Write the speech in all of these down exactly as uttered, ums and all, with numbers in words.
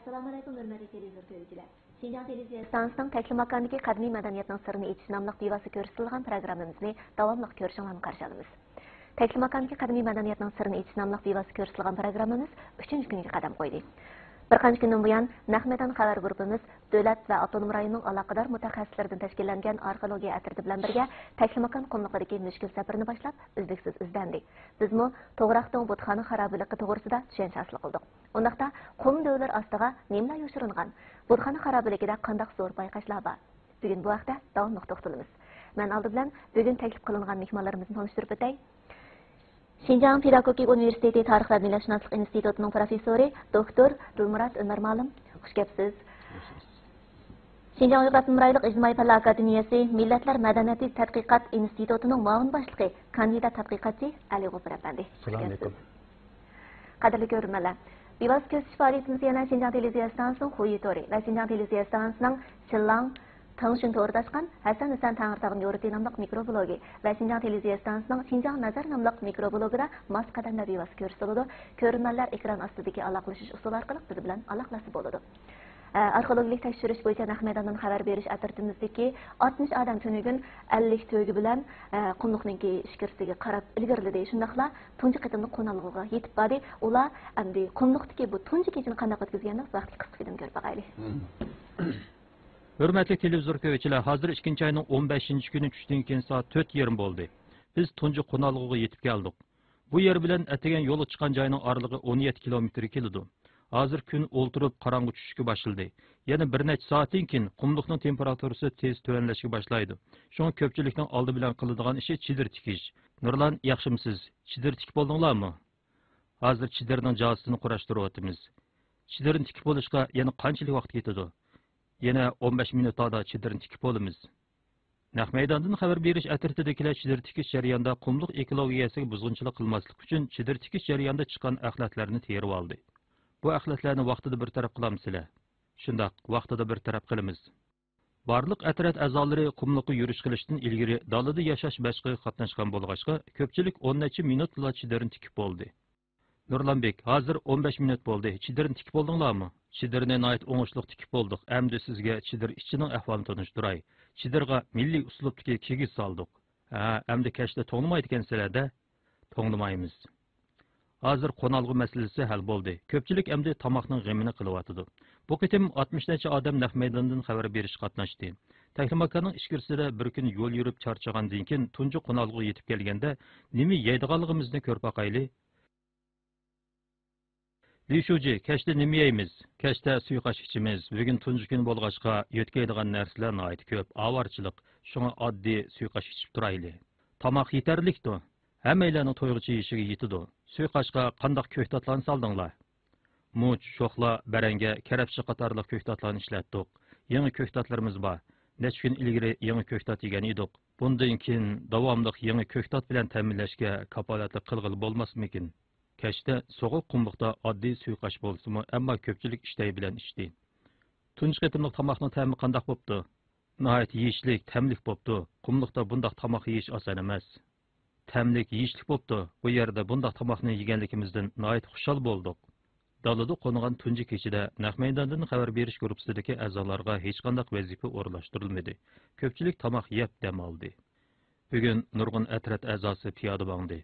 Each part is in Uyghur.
ئەسسالامۇئەلەيكۇم، ھۆرمەتلىك تېلېۋىزور كۆرگۈچىلەر! شىنجاڭ تېلېۋىزىيە ئىستانسىسىنىڭ تەكلىماكاندىكى قەدىمىي مەدەنىيەتنىڭ سىرىنى ئېچىش ناملىق بىۋاسىتە كۆرسىتىلىدىغان پروگراممىمىزنى داۋاملىق كۆرۈشۈڭلارنى قارشى ئالىمىز. تەكلىماكاندىكى قەدىمىي مەدەنىيەتنىڭ سىرىنى ئېچىش ناملىق بىۋاسىتە كۆرسىتىلىدىغان پروگراممىمىز ئۈچىنچى كۈنگە قەدەم قويدى. بىر قانچە كۈندىن بۇيان، نەق مەيدان خەۋەر گۇرۇپپىمىز دۆلەت ۋە ئاپتونوم رايوننىڭ ئالاقىدار مۇتەخەسسىسلىرىدىن تەشكىللەنگەن ئارخېئولوگىيە ئەترىتى بىلەن بىرگە تەكلىماكان قۇملۇقىدىكى مۈشكۈل سەپىرىنى باشلاپ، ئۈزلۈكسىز ئىزدەندى. بىزمۇ توغراقتىڭ بۇتخانا خارابىلىكى توغرىسىدا چۈشەنچە ھاسىل قىلدۇق. ئۇنداقتا، قۇم دۆۋىلىرى ئاستىغا نېمىلەر يوشۇرۇنغان؟ بۇتخانا خارابىلىكىدە قانداق زور بايقاشلار بار؟ بۈگۈن بۇ ھەقتە داۋاملىق توختىلىمىز. مەن ئالدى بىلەن بۈگۈن تەكلىپ قىلىنغان مېھمانلىرىمىزنى تونۇشتۇرۇپ ئۆتەي. شىنجاڭ پېداگوگىكا ئۇنىۋېرسىتېتى تارىخ ۋە مىللەتشۇناسلىق ئىنستىتۇتىنىڭ پروفېسسورى، دوكتور دىلمۇرات ئۆمەر مۇئەللىم، خۇش كەپسىز. شىنجاڭ ئۇيغۇر ئاپتونوم رايونلۇق ئىجتىمائىي پەنلەر ئاكادېمىيەسى مىللەتلەر مەدەنىيىتى تەتقىقات ئىنستىتۇتىنىڭ مۇئاۋىن باشلىقى، كاندىدات تەتقىقاتچى ئەلى غوپۇر ئەپەندى. خۇش كەپسىز. ئەسسالامۇئەلەيكۇم. قەدىرلىك كۆرۈرمەنلەر، بىۋاسىتە كۆرسىتىش پائالىيىتىمىزگە يەنە شىنجاڭ تېلېۋىزىيە ئىستانسىسىنىڭ خۇيى تورى ۋە شىنجاڭ تېلېۋىزىيە ئىستانسىسىنىڭ چىللاڭ تېڭشۈن تورىدا ئاشقان ھەسەن ھۈسەن تەڭرىتاغنىڭ يۇرتى ناملىق مىكروبلوگى ۋە شىنجاڭ تېلېۋىزىيە ئىستانسىسىنىڭ شىنجاڭ نەزەر ناملىق مىكروبلوگىدا ماس قەدەمدە بىۋاسىتە كۆرسىتىلىدۇ. كۆرۈرمەنلەر ئېكران ئاستىدىكى ئالاقىلىشىش ئۇسۇلى ئارقىلىق بىز بىلەن ئالاقىلاشسا بولىدۇ. ئە، ئارخېئولوگىيەلىك تەكشۈرۈش بويىچە نەق مەيداندىن خەۋەر بېرىش ئەترىتىمىزدىكى ئاتمىش ئادەم تۈنۈگۈن ئەللىك تۆگە بىلەن، ئە، قۇملۇقنىڭكى ئىچكىرىسىگە قاراپ ئىلگىرىلىدى. شۇنداقلا تۇنجى قېتىملىق قونالغۇغا يېتىپ باردى. ئۇلار ئەمدى قۇملۇقتىكى بۇ تۇنجى كېچىنى قانداق ئۆتكۈزگەندۇ؟ بۇ ھەقتىكى قىسقا فىلىم كۆرۈپ باقايلى. ھۆرمەتلىك تېلېۋىزور كۆرگۈچىلەر، ھازىر ئىككىنچى ئاينىڭ ئون بەشىنچى كۈنى چۈشتىن كېيىن سائەت تۆت يېرىم بولدى. بىز تۇنجى قونالغۇغا يېتىپ كەلدۇق. بۇ يەر بىلەن ئەتىگەن يولغا چىققان جاينىڭ ئارىلىقى ئون يەتتە كىلومېتىرغا كېلىدۇ. ھازىر كۈن ئولتۇرۇپ قاراڭغۇ چۈشۈشكە باشلىدى. يەنە بىر نەچچە سائەتتىن كېيىن قۇملۇقنىڭ تېمپېراتۇرىسى تېز تۆۋەنلەشكە باشلايدۇ. شۇڭا كۆپچىلىكنىڭ ئالدى بىلەن قىلىدىغان ئىشى چېدىر تىكىش. نۇرلان، ياخشىمۇسىز؟ چېدىر تىكىپ بولدۇڭلارمۇ؟ ھازىر چېدىرنىڭ جازىسىنى قۇراشتۇرۇۋاتىمىز. چېدىرنى تىكىپ بولۇشقا يەنە قانچىلىك ۋاقىت كېتىدۇ؟ يەنە ئون بەش مىنۇت دادا چېدىرنى تىكىپ بولىمىز. نەق مەيداندىن خەۋەر بېرىش ئەترىتىدىكىلەر چېدىر تىكىش جەريانىدا قۇملۇق ئېكولوگىيەسىگە بۇزغۇنچىلىق قىلماسلىق ئۈچۈن چېدىر تىكىش جەريانىدا چىققان ئەخلەتلەرنى تېرىۋالدى. بۇ ئەخلەتلەرنى ۋاقتىدا بىر تەرەپ قىلامسىلەر؟ شۇنداق، ۋاقتىدا بىر تەرەپ قىلىمىز. بارلىق ئەترەت ئەزالىرى قۇملۇققا يۈرۈش قىلىشتىن ئىلگىرى دالىدا ياشاش مەشقىگە قاتناشقان بولغاچقا، كۆپچىلىك ئون نەچچە مىنۇتلا چېدىرنى تىكىپ بولدى. نۇرلانبېك، ھازىر ئون بەش مىنۇت بولدى، چېدىرنى تىكىپ بولدۇڭلارمۇ؟ چېدىرنى ناھايىتى ئوڭۇشلۇق تىكىپ بولدۇق. ئەمدى سىزگە چېدىر ئىچىنىڭ ئەھۋالىنى تونۇشتۇراي. چېدىرغا مىللىي ئۇسلۇبتىكى كىگىز سالدۇق. ھە، ئەمدى كەچتە توڭلىمايدىكەنسىلەر-دە؟ توڭلىمايمىز. ھازىر قونالغۇ مەسىلىسى ھەل بولدى. كۆپچىلىك ئەمدى تاماقنىڭ غېمىنى قىلىۋاتىدۇ. بۇ قېتىم ئاتمىش نەچچە ئادەم نەق مەيداندىن خەۋەر بېرىشكە قاتناشتى. تەكلىماكاننىڭ ئىچكىرىسىدە بىر كۈن يول يۈرۈپ چارچىغاندىن كېيىن، تۇنجى قونالغۇغا يېتىپ كەلگەندە، نېمە يەيدىغانلىقىمىزنى كۆرۈپ باقايلى. لى شۇجى، كەچتە نېمە يەيمىز؟ كەچتە سۇيۇقئاش ئىچىمىز. بۈگۈن تۇنجى كۈن بولغاچقا، يۆتكەيدىغان نەرسىلەر ناھايىتى كۆپ، ئاۋارىچىلىك. شۇڭا ئاددىي سۇيۇقئاش ئىچىپ تۇرايلى. تاماق يېتەرلىكتۇ. ھەممەيلەننىڭ تويغىچە يېيىشىگە يېتىدۇ. سۇيۇقئاشقا قانداق كۆكتاتلارنى سالدىڭلار؟ مۇچ، شوخلا، بەرەڭگە، كەرەپچە قاتارلىق كۆكتاتلارنى ئىشلەتتۇق. يېڭى كۆكتاتلىرىمىز بار. نەچچە كۈن ئىلگىرى يېڭى كۆكتات يېگەن ئىدۇق. بۇندىن كېيىن داۋاملىق يېڭى كۆكتات بىلەن تەمىنلەشكە كاپالەتلىك قىلغىلى بولماسمىكىن؟ كەچتە سوغۇق قۇملۇقتا ئاددىي سۇيۇقئاش بولسىمۇ، ئەمما كۆپچىلىك ئىشتەي بىلەن ئىچتى. تۇنجى قېتىملىق تاماقنىڭ تەمى قانداق بوپتۇ؟ ناھايىتى يېيىشلىك، تەملىك بوپتۇ. قۇملۇقتا بۇنداق تاماق يېيىش ئاسان ئەمەس. تەملىك، يېيىشلىك بوپتۇ. بۇ يەردە بۇنداق تاماقنى يېگەنلىكىمىزدىن ناھايىتى خۇشال بولدۇق. دالىدا قونغان تۇنجى كېچىدە نەق مەيداندىن خەۋەر بېرىش گۇرۇپپىسىدىكى ئەزالارغا ھېچقانداق ۋەزىپە ئورۇنلاشتۇرۇلمىدى. كۆپچىلىك تاماق يەپ دەم ئالدى. بۈگۈن نۇرغۇن ئەترەت ئەزاسى پىيادە ماڭدى.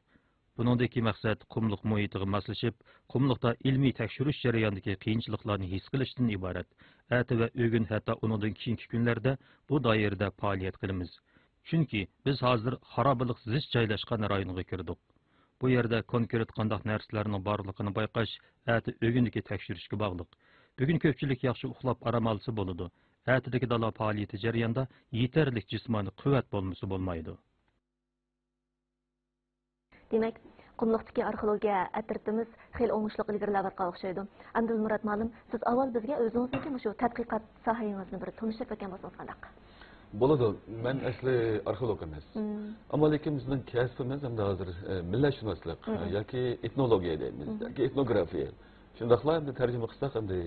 بۇنىڭدىكى مەقسەت قۇملۇق مۇھىتىغا ماسلىشىپ، قۇملۇقتا ئىلمىي تەكشۈرۈش جەريانىدىكى قىيىنچىلىقلارنى ھېس قىلىشتىن ئىبارەت. ئەتە ۋە ئۆگۈن، ھەتتا ئۇنىڭدىن كېيىنكى كۈنلەردە بۇ دائىرىدە پائالىيەت قىلىمىز. چۈنكى بىز ھازىر خارابىلىق زىچ جايلاشقان رايونغا كىردۇق. بۇ يەردە كونكرېت قانداق نەرسىلەرنىڭ بارلىقىنى بايقاش ئەتە ئۆگۈندىكى تەكشۈرۈشكە باغلىق. بۈگۈن كۆپچىلىك ياخشى ئۇخلاپ ئارام ئالسا بولىدۇ. ئەتىدىكى دالا پائالىيىتى جەريانىدا يېتەرلىك جىسمانىي قۇۋۋەت بولمىسا بولمايدۇ. دېمەك، قۇملۇقتىكى ئارخېئولوگىيە ئەترىتىمىز خېلى ئوڭۇشلۇق ئىلگىرىلەۋاتقان ئوخشايدۇ. ئەمدى دىلمۇرات مۇئەللىم، سىز ئاۋۋال بىزگە ئۆزىڭىزنىڭكى مۇشۇ تەتقىقات ساھەڭىزنى بىر تونۇشتۇرۇپ ئۆتكەن بولسىڭىز قانداق؟ بولىدۇ. مەن ئەسلى ئارخېئولوگ ئەمەس. مم. ئەمما لېكىن بىزنىڭ كەسپىمىز ئەمدى ھازىر، ئە، مىللەتشۇناسلىق، مم. ياكى ئېتنولوگىيە دەيمىز، مم. ياكى ئېتنوگرافىيە. شۇنداقلا ئەمدى تەرجىمە قىلساق ئەمدى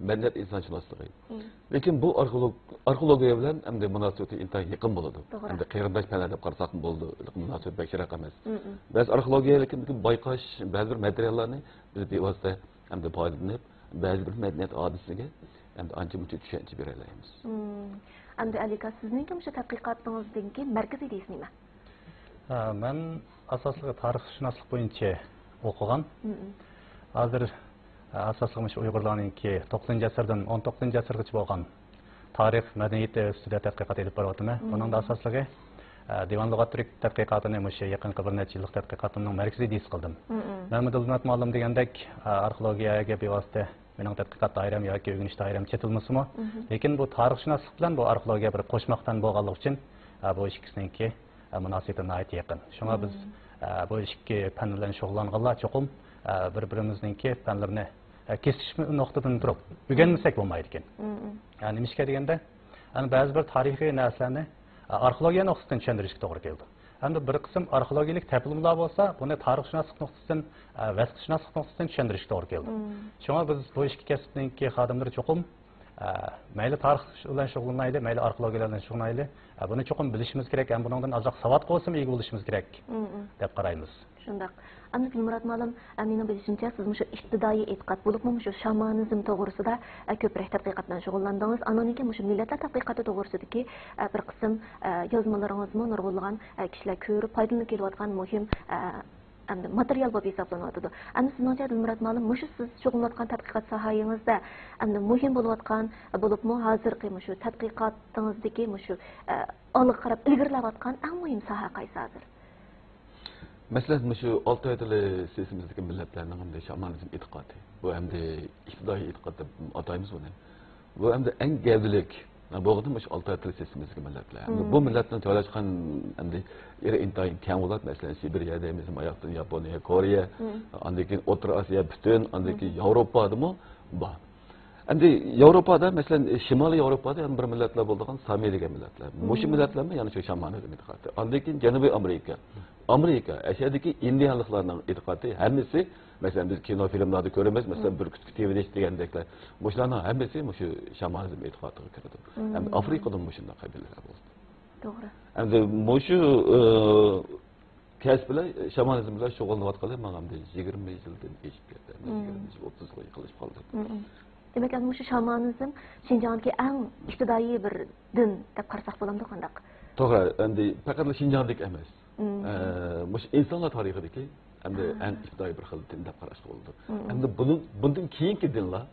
مەدەنىيەت ئىنسانشۇناسلىقى. مم. لېكىن بۇ ئارخېئولوگ-، ئارخېئولوگىيە بىلەن ئەمدى مۇناسىۋىتى ئىنتايىن يېقىن بولىدۇ. توغرا. ئەمدى قېرىنداش پەنلەر دەپ قارىساقمۇ بولىدۇ، مۇناسىۋەت بەك يىراق ئەمەس. مم، مم. بەزى ئارخېئولوگىيە لېكىن بايقاش، بەزى بىر ماتېرىياللارنى بىز بىۋاسىتە ئەمدى پايدىلىنىپ، بەزى بىر مەدەنىيەت ھادىسىسىگە ئەمدى ئانچە مۇنچە چۈشەنچە بېرەلەيمىز. مم. ئەمدى ئەلىكا، سىزنىڭكى مۇشۇ تەتقىقاتىڭىزدىكى مەركىزىي ئىدىيىسى نېمە؟ ھە، مەن ئاساسلىقى تارىخشۇناسلىق بويىچە ئوقۇغان. مم. ھازىر، ھە، ئاساسلىقى مۇشۇ ئۇيغۇرلارنىڭكى توققۇزىنچى ئەسىردىن ئون توققۇزىنچى ئەسىرگىچە بولغان تارىخ، مەدەنىيىتى ئۈستىدە تەتقىقات ئېلىپ بېرىۋاتىمەن. مم. بۇنىڭدا ئاساسلىقى، ئە، دىۋان لۇغەت تۈرك تەتقىقاتىنى مۇشۇ يېقىنقى بىر نەچچە يىللىق تەتقىقاتىمنىڭ مەركىزىي ئىدىيىسى قىلدىم. مم. مەمەت دىلمۇرات مۇئەللىم دېگەندەك، ئە، ئارخېئولوگىيەگە بىۋاسىتە مېنىڭ تەتقىقات دائىرەم ياكى ئۆگىنىش دائىرەم چېتىلمىسىمۇ، مم. لېكىن بۇ تارىخشۇناسلىق بىلەن بۇ ئارخېئولوگىيە بىر قوشماق پەن بولغانلىقى ئۈچۈن، ئە، بۇ ئىككىسىنىڭكى، ئە، مۇناسىۋىتى ناھايىتى يېقىن. شۇڭا بىز، مم. ئە، بۇ ئىككى پەن بىلەن شۇغۇللانغانلار چوقۇم، ئە، بىر-بىرىمىزنىڭكى پەنلىرىنى، ئە، كېسىشمە نۇقتىدىن تۇرۇپ ئۆگەنمىسەك بولمايدىكەن. مم. ئە، نېمىشقا دېگەندە، ئەنە بەزى بىر تارىخىي نەرسىلەرنى، ئە، ئارخېئولوگىيە نۇقتىسىدىن چۈشەندۈرۈشكە توغرا كېلىدۇ. ئەمدى بىر قىسىم ئارخېئولوگىيەلىك تەپىلىمىلەر بولسا، بۇنى تارىخشۇناسلىق نۇقتىسىدىن، ئە، ۋەسىقشۇناسلىق نۇقتىسىدىن چۈشەندۈرۈشكە توغرا كېلىدۇ. مم. شۇڭا بىز بۇ ئىككى كەسىپنىڭكى خادىملىرى چوقۇم، ئە، مەيلى تارىخ بىلەن شۇغۇللىنايلى، مەيلى ئارخېئولوگىيە بىلەن شۇغۇللىنايلى، ئە، بۇنى چوقۇم بىلىشىمىز كېرەك ھەم بۇنىڭدىن ئازراق ساۋاتقا بولسىمۇ ئىگە بولۇشىمىز كېرەك، مم، دەپ قارايمىز. شۇنداق. ئەمدى دىلمۇرات مۇئەللىم، ئە، مېنىڭ بىلىشىمچە، سىز مۇشۇ ئىپتىدائىي ئېتىقاد، بولۇپمۇ مۇشۇ شامانىزم توغرىسىدا، ئە، كۆپرەك تەتقىقات بىلەن شۇغۇللاندىڭىز. ئاندىن كېيىن مۇشۇ مىللەتلەر تەتقىقاتى توغرىسىدىكى، ئە، بىر قىسىم، ئە، يازمىلىرىڭىزمۇ نۇرغۇنلىغان، ئە، كىشىلەر كۆرۈپ پايدىلىنىپ كېلىۋاتقان مۇھىم، ئە، ئەمدى ماتېرىيال بولۇپ ھېسابلىنىۋاتىدۇ. ئەمدى سىزنىڭچە، دىلمۇرات مۇئەللىم، مۇشۇ سىز شۇغۇللىنىۋاتقان تەتقىقات ساھەڭىزدە ئەمدى مۇھىم بولۇۋاتقان، بولۇپمۇ ھازىرقى مۇشۇ تەتقىقاتىڭىزدىكى مۇشۇ، ئە، ئالغا قاراپ ئىلگىرىلەۋاتقان ئەڭ مۇھىم ساھە قايسى ھازىر؟ مەسىلەن، مۇشۇ ئالتاي تىلى سىستېمىسىدىكى مىللەتلەرنىڭ ئەمدى شامانىزم ئېتىقادى، بۇ ئەمدى ئىپتىدائىي ئېتىقاد دەپ ئاتايمىز بۇنى. بۇ ئەمدى ئەڭ گەۋدىلىك بولغىنى مۇشۇ ئالتاي تىلى سىستېمىسىدىكى مىللەتلەر. ئەمدى بۇ مىللەتنىڭ جايلاشقان ئەمدى يېرى ئىنتايىن كەڭ بولۇپ، مەسىلەن، سىبىرىيە دەيمىز، ماياقتىن ياپونىيە، كورېيە، ئاندىن كېيىن ئوتتۇرا ئاسىيا پۈتۈن، ئاندىن كېيىن ياۋروپادىمۇ بار. ئەمدى ياۋروپادا، مەسىلەن، شىمالىي ياۋروپادا يەنە بىر مىللەتلەر بولىدىغان، سامى دېگەن مىللەتلەر. مۇشۇ مىللەتلەرمۇ يەنە شۇ شامانىزم ئېتىقادى. ئاندىن كېيىن جەنۇبىي ئامېرىكا. ئامېرىكا، ئەشيادىكى ئىندىيانلىقلارنىڭ ئېتىقادى ھەممىسى، مەسىلەن، بىز كىنو فىلىملاردا كۆرىمىز، مەسىلەن، بۈركۈتكە تېۋىلىش دېگەندەكلەر. مۇشۇلارنىڭ ھەممىسى مۇشۇ شامانىزم ئېتىقادىغا كىرىدۇ. ئەمدى ئافرىقىدىمۇ مۇشۇنداق قەبىلىلەر بولدى. توغرا. ئەمدى مۇشۇ، ئى، كەسىپ بىلەن، شامانىزم بىلەن شۇغۇللىنىۋاتقىلى ماڭا ئەمدى يىگىرمە يىلدىن ئېشىپ كەتتى. ئەمدى يىگىرمە يىل، ئوتتۇز يىلغا يېقىنلىشىپ قالدى. دېمەك، ئەمدى مۇشۇ شامانىزم شىنجاڭدىكى ئەڭ ئىپتىدائىي بىر دىن دەپ قارىساق بولامدۇ، قانداق؟ توغرا، ئەمدى پەقەتلا شىنجاڭدىكى ئەمەس. ئە، مۇشۇ ئىنسانلار تارىخىدىكى ئەمدى ئەڭ ئىپتىدائىي بىر خىل دىن دەپ قاراشقا بولىدۇ. ئەمدى بۇنىڭ، بۇندىن كېيىنكى دىنلار،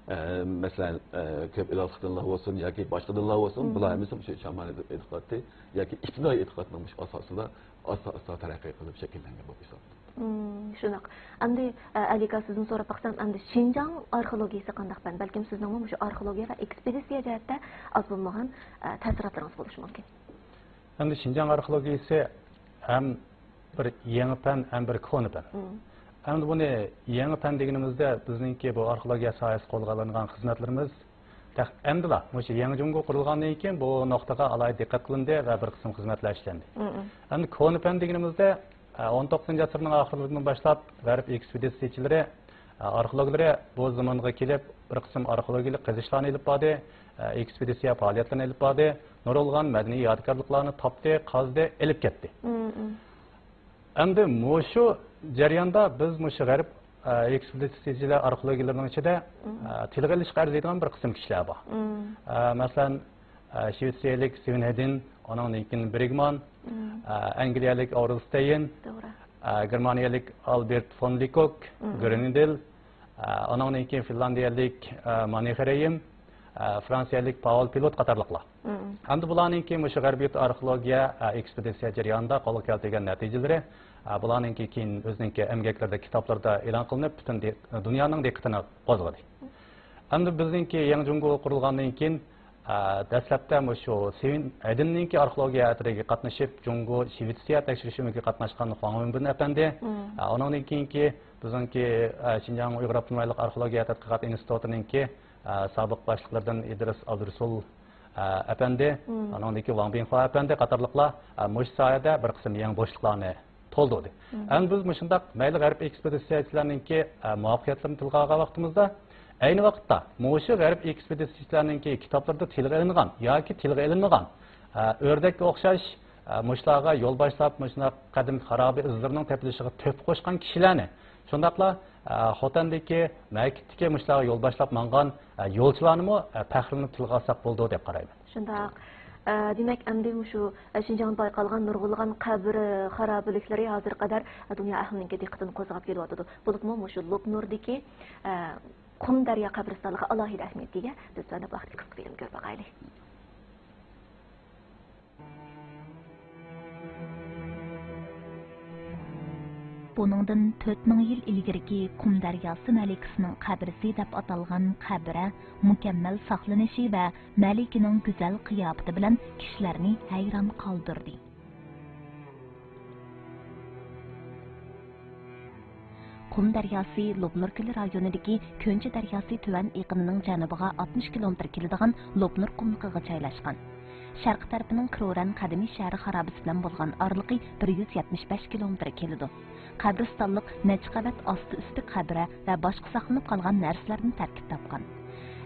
ئە، مەسىلەن، ئە، كۆپ ئىلاھلىق دىنلار بولسۇن ياكى باشقا دىنلار بولسۇن، بۇلار ھەممىسى مۇشۇ شامانىزم ئېتىقادى ياكى ئىپتىدائىي ئېتىقادنىڭ مۇشۇ ئاساسىدا ئاستا-ئاستا تەرەققىي قىلىپ شەكىللەنگەن بولۇپ ھېسابلىنىدۇ. مم، شۇنداق. ئەمدى، ئە، ئەلىكا، سىزدىن سوراپ باقسام، ئەمدى شىنجاڭ ئارخېئولوگىيىسى قانداق پەن؟ بەلكىم سىزنىڭمۇ مۇشۇ ئارخېئولوگىيە ۋە ئېكسپېدىتسىيە جەھەتتە ئاز بولمىغان، ئە، تەسىراتلىرىڭىز بولۇشى مۇمكىن. ئەمدى شىنجاڭ ئارخېئولوگىيىسى ھەم بىر يېڭى پەن، ھەم بىر كونا پەن. مم. ئەمدى بۇنى يېڭى پەن دېگىنىمىزدە، بىزنىڭكى بۇ ئارخېئولوگىيە ساھەسىدە قولغا ئېلىنغان خىزمەتلىرىمىز تېخى ئەمدىلا مۇشۇ يېڭى جۇڭگو قۇرۇلغاندىن كېيىن بۇ نۇقتىغا ئالاھىدە دىققەت قىلىندى ۋە بىر قىسىم خىزمەتلەر ئىشلەندى. مم. ئەمدى كونا پەن دېگىنىمىزدە، ئە، ئون توققۇزىنچى ئەسىرنىڭ ئاخىرلىرىدىن باشلاپ غەرب ئېكسپېدىتسىيەچىلىرى، ئە، ئارخېئولوگلىرى بۇ زېمىنغا كېلىپ، بىر قىسىم ئارخېئولوگىيەلىك قېزىشلارنى ئېلىپ باردى، ئە، ئېكسپېدىتسىيە پائالىيەتلىرىنى ئېلىپ باردى، نۇرغۇنلىغان مەدەنىي يادىكارلىقلارنى تاپتى، قازدى، ئېلىپ كەتتى. مم، مم. ئەمدى مۇشۇ جەرياندا بىز مۇشۇ غەرب، ئە، ئېكسپېدىتسىيەچىلەر ئارخېئولوگلىرىنىڭ ئىچىدە، مم، ئە، تىلغا ئېلىشقا ئەرزىيدىغان بىر قىسىم كىشىلەر بار. مم. ئە، مەسىلەن، ئە، شىۋېتسىيەلىك سۋېن ھېدىن، ئانىڭدىن كېيىن بېرگمان، مم، ئە، ئەنگلىيەلىك ئاۋرېل ستېين، توغرا، ئە، گېرمانىيەلىك ئالبېرت فون لېكوك، مم، گرېنېدېل، ئە، ئانىڭدىن كېيىن فىنلاندىيەلىك، ئە، مانى خرېيم، ئە، فرانسىيەلىك پاۋېل پىلوت قاتارلىقلار. مم. ئەمدى بۇلارنىڭكى مۇشۇ غەربىي ئارخېئولوگىيە، ئە، ئېكسپېدىتسىيە جەريانىدا قولغا كەلتۈرگەن نەتىجىلىرى، ئە، بۇلارنىڭكى كېيىن ئۆزىنىڭكى ئەمگەكلىرىدە، كىتابلىرىدا ئېلان قىلىنىپ، پۈتۈن دى-، دۇنيانىڭ دىققىتىنى قوزغىدى. ئەمدى بىزنىڭكى يېڭى جۇڭگو قۇرۇلغاندىن كېيىن، ئە، دەسلەپتە مۇشۇ سۋېن ھېدىننىڭكى ئارخېئولوگىيە ئەترىتىگە قاتنىشىپ، جۇڭگو شىۋېتسىيە تەكشۈرۈش ئۆمىكىگە قاتناشقان خۇاڭ ۋېنبىن ئەپەندى، مم، ئە، ئۇنىڭدىن كېيىنكى بىزنىڭكى، ئە، شىنجاڭ ئۇيغۇر ئاپتونوم رايونلۇق ئارخېئولوگىيە تەتقىقات ئىنستىتۇتىنىڭكى، ئە، سابىق باشلىقلىرىدىن ئىدرىس ئابدۇرۇسۇل، ئە، ئەپەندى، مم، ئانىڭدىن كېيىن ۋاڭ بىڭخۇا ئەپەندى قاتارلىقلار، ئە، مۇشۇ ساھەدە بىر قىسىم يېڭى بوشلۇقلارنى تولدۇردى. مم. ئەمدى بىز مۇشۇنداق مەيلى غەرب ئېكسپېدىتسىيەچىلەرنىڭكى، ئە، مۇۋەپپەقىيەتلىرىنى تىلغا ئالغان ۋاقتىمىزدا، ئەينى ۋاقىتتا مۇشۇ غەرب ئېكسپېدىتسىيەچىلەرنىڭكى كىتابلىرىدا تىلغا ئېلىنغان ياكى تىلغا ئېلىنمىغان، ئە، ئۆردەككە ئوخشاش، ئە، مۇشۇلارغا يول باشلاپ، مۇشۇنداق قەدىمكى خارابە ئىزلىرىنىڭ تېپىلىشىغا تۆھپە قوشقان كىشىلەرنى، شۇنداقلا ئە، خوتەندىكى مەكىتتىكى مۇشۇلارغا يول باشلاپ ماڭغان، ئە، يولچىلارنىمۇ، ئە، پەخىرلىنىپ تىلغا ئالساق بولىدۇ دەپ قارايمەن. شۇنداق. ئە، دېمەك، ئەمدى مۇشۇ، ئە، شىنجاڭدا بايقالغان نۇرغۇنلىغان قەبرە خارابىلىكلىرى ھازىرغا قەدەر، ئە، دۇنيا ئەھلىنىڭكى دىققىتىنى قوزغاپ كېلىۋاتىدۇ. بولۇپمۇ مۇشۇ لوپنۇردىكى، ئە، قۇم دەريا قەبرىستانلىقى ئالاھىدە ئەھمىيەتكە ئىگە. بىز بىلەن بۇ ھەقتە قىسقا فىلىم كۆرۈپ باقايلى. بۇنىڭدىن تۆت مىڭ يىل ئىلگىرىكى قۇم دەرياسى مەلىكىسىنىڭ قەبرىسى دەپ ئاتالغان قەبرە مۇكەممەل ساقلىنىشى ۋە مەلىكىنىڭ گۈزەل قىياپىتى بىلەن كىشىلەرنى ھەيران قالدۇردى. قۇم دەرياسى لوپنۇر كۆلى رايونىدىكى كۆنچى دەرياسى تۆۋەن ئېقىنىنىڭ جەنۇبىغا ئاتمىش كىلومېتىر كېلىدىغان لوپنۇر قۇملۇقىغا جايلاشقان. شەرقىي تەرىپىنىڭ كرورەن قەدىمىي شەھىرى خارابىسى بىلەن بولغان ئارىلىقى بىر يۈز يەتمىش بەش كىلومېتىر كېلىدۇ. قەبرىستانلىق نەچچە قەۋەت ئاستى-ئۈستى قەبرە ۋە باشقا ساقلىنىپ قالغان نەرسىلەردىن تەركىب تاپقان.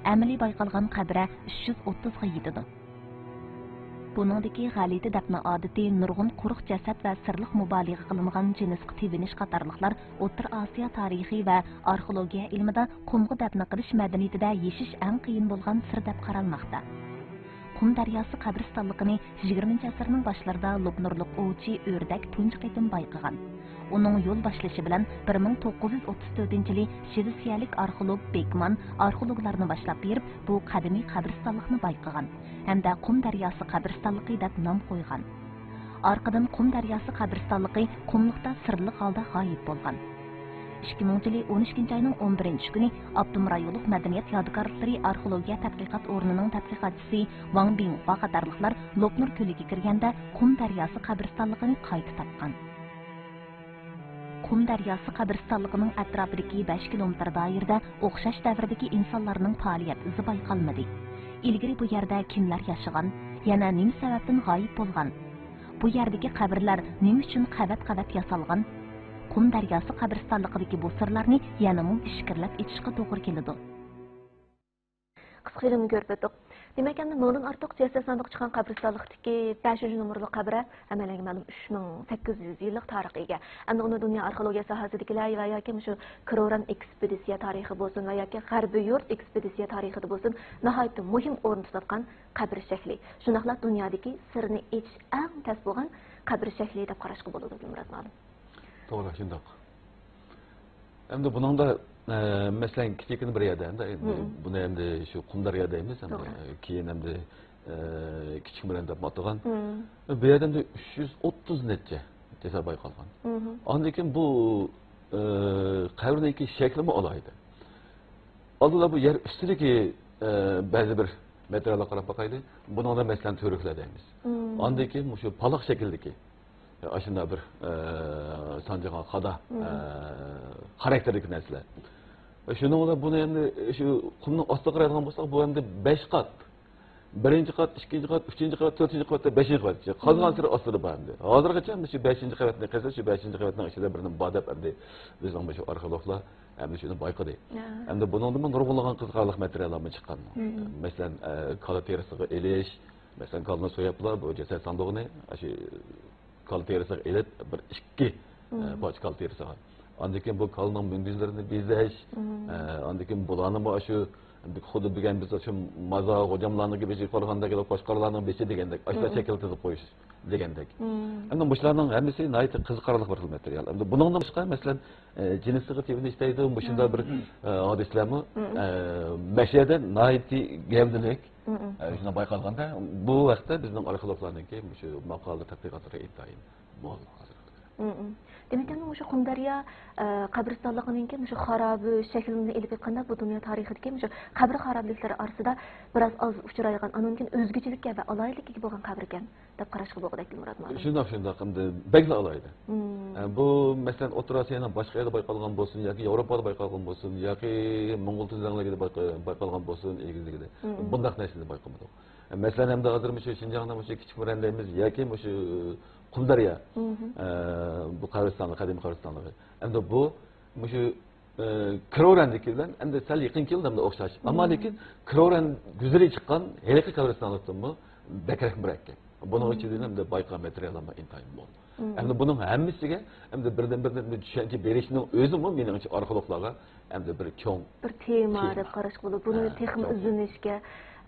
ئەمەلىي بايقالغان قەبرە ئۈچ يۈز ئوتتۇزغا يېتىدۇ. بۇنىڭدىكى غەلىتە دەپنە ئادىتى نۇرغۇن قۇرۇق جەسەت ۋە سىرلىق مۇبالىغە قىلىنغان جىنسقا تېۋىنىش قاتارلىقلار ئوتتۇرا ئاسىيا تارىخى ۋە ئارخېئولوگىيە ئىلمىدا قۇمغا دەپنە قىلىش مەدەنىيىتىدە يېشىش ئەڭ قىيىن بولغان سىر دەپ قارالماقتا. قۇم دەرياسى قەبرىستانلىقىنى يىگىرمىنچى ئەسىرنىڭ باشلىرىدا لوپنۇرلۇق ئوۋچى ئۆردەك تۇنجى قېتىم بايقىغان. ئۇنىڭ يول باشلىشى بىلەن بىر مىڭ توققۇز يۈز ئوتتۇز تۆتىنچى يىلى شىۋېتسىيەلىك ئارخېئولوگ بېكمان ئارخېئولوگلارنى باشلاپ بېرىپ، بۇ قەدىمىي قەبرىستانلىقنى بايقىغان ھەمدە قۇم دەرياسى قەبرىستانلىقى دەپ نام قويغان. ئارقىدىن قۇم دەرياسى قەبرىستانلىقى قۇملۇقتا سىرلىق ھالدا غايىب بولغان. ئىككى مىڭىنچى يىلى ئون ئىككىنچى ئاينىڭ ئون بىرىنچى كۈنى ئاپتونوم رايونلۇق مەدەنىيەت يادىكارلىقلىرى ئارخېئولوگىيە تەتقىقات ئورنىنىڭ تەتقىقاتچىسى ۋاڭ بىڭخۇا قاتارلىقلار لوپنۇر كۆلىگە كىرگەندە، قۇم دەرياسى قەبرىستانلىقىنى قايتا تاپقان. قۇم دەرياسى قەبرىستانلىقىنىڭ ئەتراپىدىكى بەش كىلومېتىر دائىرىدە ئوخشاش دەۋردىكى ئىنسانلارنىڭ پائالىيەت ئىزى بايقالمىدى. ئىلگىرى بۇ يەردە كىملەر ياشىغان؟ يەنە نېمە سەۋەبتىن غايىب بولغان؟ بۇ يەردىكى قەبرىلەر نېمە ئۈچۈن قەۋەت-قەۋەت ياسالغان؟ قۇم دەرياسى قەبرىستانلىقىدىكى بۇ سىرلارنى يەنىمۇ ئىچكىرىلەپ ئېچىشقا توغرا كېلىدۇ. قىسقا فىلىمنى كۆرۈپ ئۆتتۇق. دېمەك، ئەمدى مىڭدىن ئارتۇق جەسەت ساندۇقى چىققان قەبرىستانلىقتىكى بەشىنچى نومۇرلۇق قەبرە ھەممەيلەنگە مەلۇم ئۈچ مىڭ سەككىز يۈز يىللىق تارىخقا ئىگە. ئەمدى ئۇنى دۇنيا ئارخېئولوگىيە ساھەسىدىكىلەر ۋە ياكى مۇشۇ كروران ئېكسپېدىتسىيە تارىخى بولسۇن ۋە ياكى غەربىي يۇرت ئېكسپېدىتسىيە تارىخىدا بولسۇن، ناھايىتى مۇھىم ئورۇن تۇتۇۋاتقان قەبرە شەكلى. شۇنداقلا دۇنيادىكى سىرنى ئېچىش ئەڭ تەس بولغان قەبرە شەكلى دەپ قاراشقا بولىدۇ، دىلمۇرات مۇئەللىم. توغرا، شۇنداق. ئەمدى بۇنىڭدا، ئە، مەسىلەن، كىچىككىنە بىر يەردە، ئەمدى، ئەمدى مم. بۇنى ئەمدى شۇ قۇم دەريا دەيمىز، ئەمدى، توغرا. ئە، كېيىن ئەمدى، ئە، كىچىك مىرەن دەپ ئاتىغان. مم. بۇ يەردە ئەمدى ئۈچ يۈز ئوتتۇز نەچچە جەسەت بايقالغان. مم. ئاندىن كېيىن بۇ، ئە، قەبرىنىڭكى شەكلىمۇ ئالاھىدە. ئالدىدا بۇ يەر ئۈستىدىكى، ئە، بەزى بىر ماتېرىياللارغا قاراپ باقايلى. بۇنىڭدا، مەسىلەن، تۈۋرۈكلەر دەيمىز. مم. ئاندىن كېيىن مۇشۇ پالاق شەكلىدىكى ئاشۇنداق بىر، ئە، سانجىغان خادا، مم. ئە، خاراكتېرلىك نەرسىلەر. شۇنىڭ بىلەن بۇنى ئەمدى شۇ قۇمنىڭ ئاستىغا قارايدىغان بولساق، بۇ ئەمدى بەش قات. بىرىنچى قات، ئىككىنچى قات، ئۈچىنچى قات، تۆتىنچى قات، بەشىنچى قات. قازغانسېرى ئاستىدا بار ئەمدى. ھازىرغىچە ئەمدى شۇ بەشىنچى قەۋەتنى قازسا، شۇ بەشىنچى قەۋەتنىڭ ئىچىدە بىرنېمە بار دەپ ئەمدى بىزنىڭ مۇشۇ ئارخېئولوگلار ئەمدى شۇنى بايقىدى. ھە. ئەمدى بۇنىڭدىمۇ نۇرغۇنلىغان قىزىقارلىق ماتېرىياللارمۇ چىققان. مم. مەسىلەن، ئە، كالا تېرىسىغا ئېلىش، مەسىلەن، كالىنى سوياپلا، بۇ جەسەت ساندۇقىنى، ئاشۇ كالا تېرىسىغا ئېلىپ، بىر ئىككى، مم. ئە، پارچە كالا تېرىسىغا. ئاندىن كېيىن بۇ كالىنىڭ مۈڭگۈزلىرىنى بېزەش، مم. ئە، ئاندىن كېيىن بۇلارنىمۇ ئاشۇ خۇددى بۈگۈن بىز شۇ مازار، غوجاملارنىڭكى بېشىغا قارىغاندەك، قوچقارلارنىڭ بېشى دېگەندەك، ئاشۇنداق مم. شەكىل تىزىپ قويۇش دېگەندەك. مم. ئەمدى مۇشۇلارنىڭ ھەممىسى ناھايىتى قىزىقارلىق بىر خىل ماتېرىيال. ئەمدى بۇنىڭدىن باشقا، مەسىلەن، ئە، جىنسىغا تېۋىنىش دەيدۇ، مۇشۇنداق بىر، مم. ئە، ھادىسىلەرمۇ، مم. ئە، مەشەدە ناھايىتى گەۋدىلىك، مم. ئە، شۇنداق بايقالغاندا، بۇ ھەقتە بىزنىڭ ئارخېئولوگلارنىڭكى مۇشۇ ماقالە تەتقىقاتلىرى ئىنتايىن مول ھازىر. مم. دېمەك، ئەمدى مۇشۇ قۇمدەريا، ئە، قەبرىستانلىقىنىڭكى مۇشۇ خارابە شەكلىنى ئېلىپ ئېيتقاندا، بۇ دۇنيا تارىخىدىكى مۇشۇ قەبرە خارابىلىكلىرى ئارىسىدا بىراز ئاز ئۇچرايدىغان، ئاندىن كېيىن ئۆزگىچىلىككە ۋە ئالاھىدىلىككە ئىگە بولغان قەبرىكەن دەپ قاراشقا بولغۇدەك، دىلمۇرات مۇئەللىم. شۇنداق، شۇنداق. ئەمدى بەكلا ئالاھىدە. مم. ئە، بۇ، مەسىلەن، ئوتتۇرا ئاسىيانىڭ باشقا يەردە بايقالغان بولسۇن ياكى ياۋروپادا بايقالغان بولسۇن ياكى موڭغۇل تۈزلەڭلىكىدە بايقا-، بايقالغان بولسۇن، ئىلگىرىلىكىدە. مم. بۇنداق نەرسىنى بايقىمىدۇق. ئە، مەسىلەن، ئەمدى ھازىر مۇشۇ شىنجاڭدا مۇشۇ كىچىك مىرەن دەيمىز ياكى مۇشۇ قۇمدەريا، مم. ئە، بۇ قەبرىستانلىق، قەدىمىي قەبرىستانلىقى. ئەمدى بۇ مۇشۇ، ئە، كرورەندىكى بىلەن ئەمدى سەل يېقىن كېلىدۇ ئەمدى ئوخشاش. ئەمما مم. لېكىن كرورەن گۈزىلى چىققان ھېلىقى قەبرىستانلىقتىنمۇ بەكرەك مۇرەككەپ. بۇنىڭ ئىچىدە ئەمدى بايقىغان ماتېرىياللارمۇ ئىنتايىن مول. ئەمدى بۇنىڭ ھەممىسىگە ئەمدى بىردىن بىردىن بىر چۈشەنچە بېرىشنىڭ ئۆزىمۇ مېنىڭچە ئارخېئولوگلارغا ئەمدى بىر چوڭ بىر تېما تېما. دەپ قاراشقا بولىدۇ. بۇنى ھە، تېخىمۇ چوڭ تېما. ئىزدىنىشكە،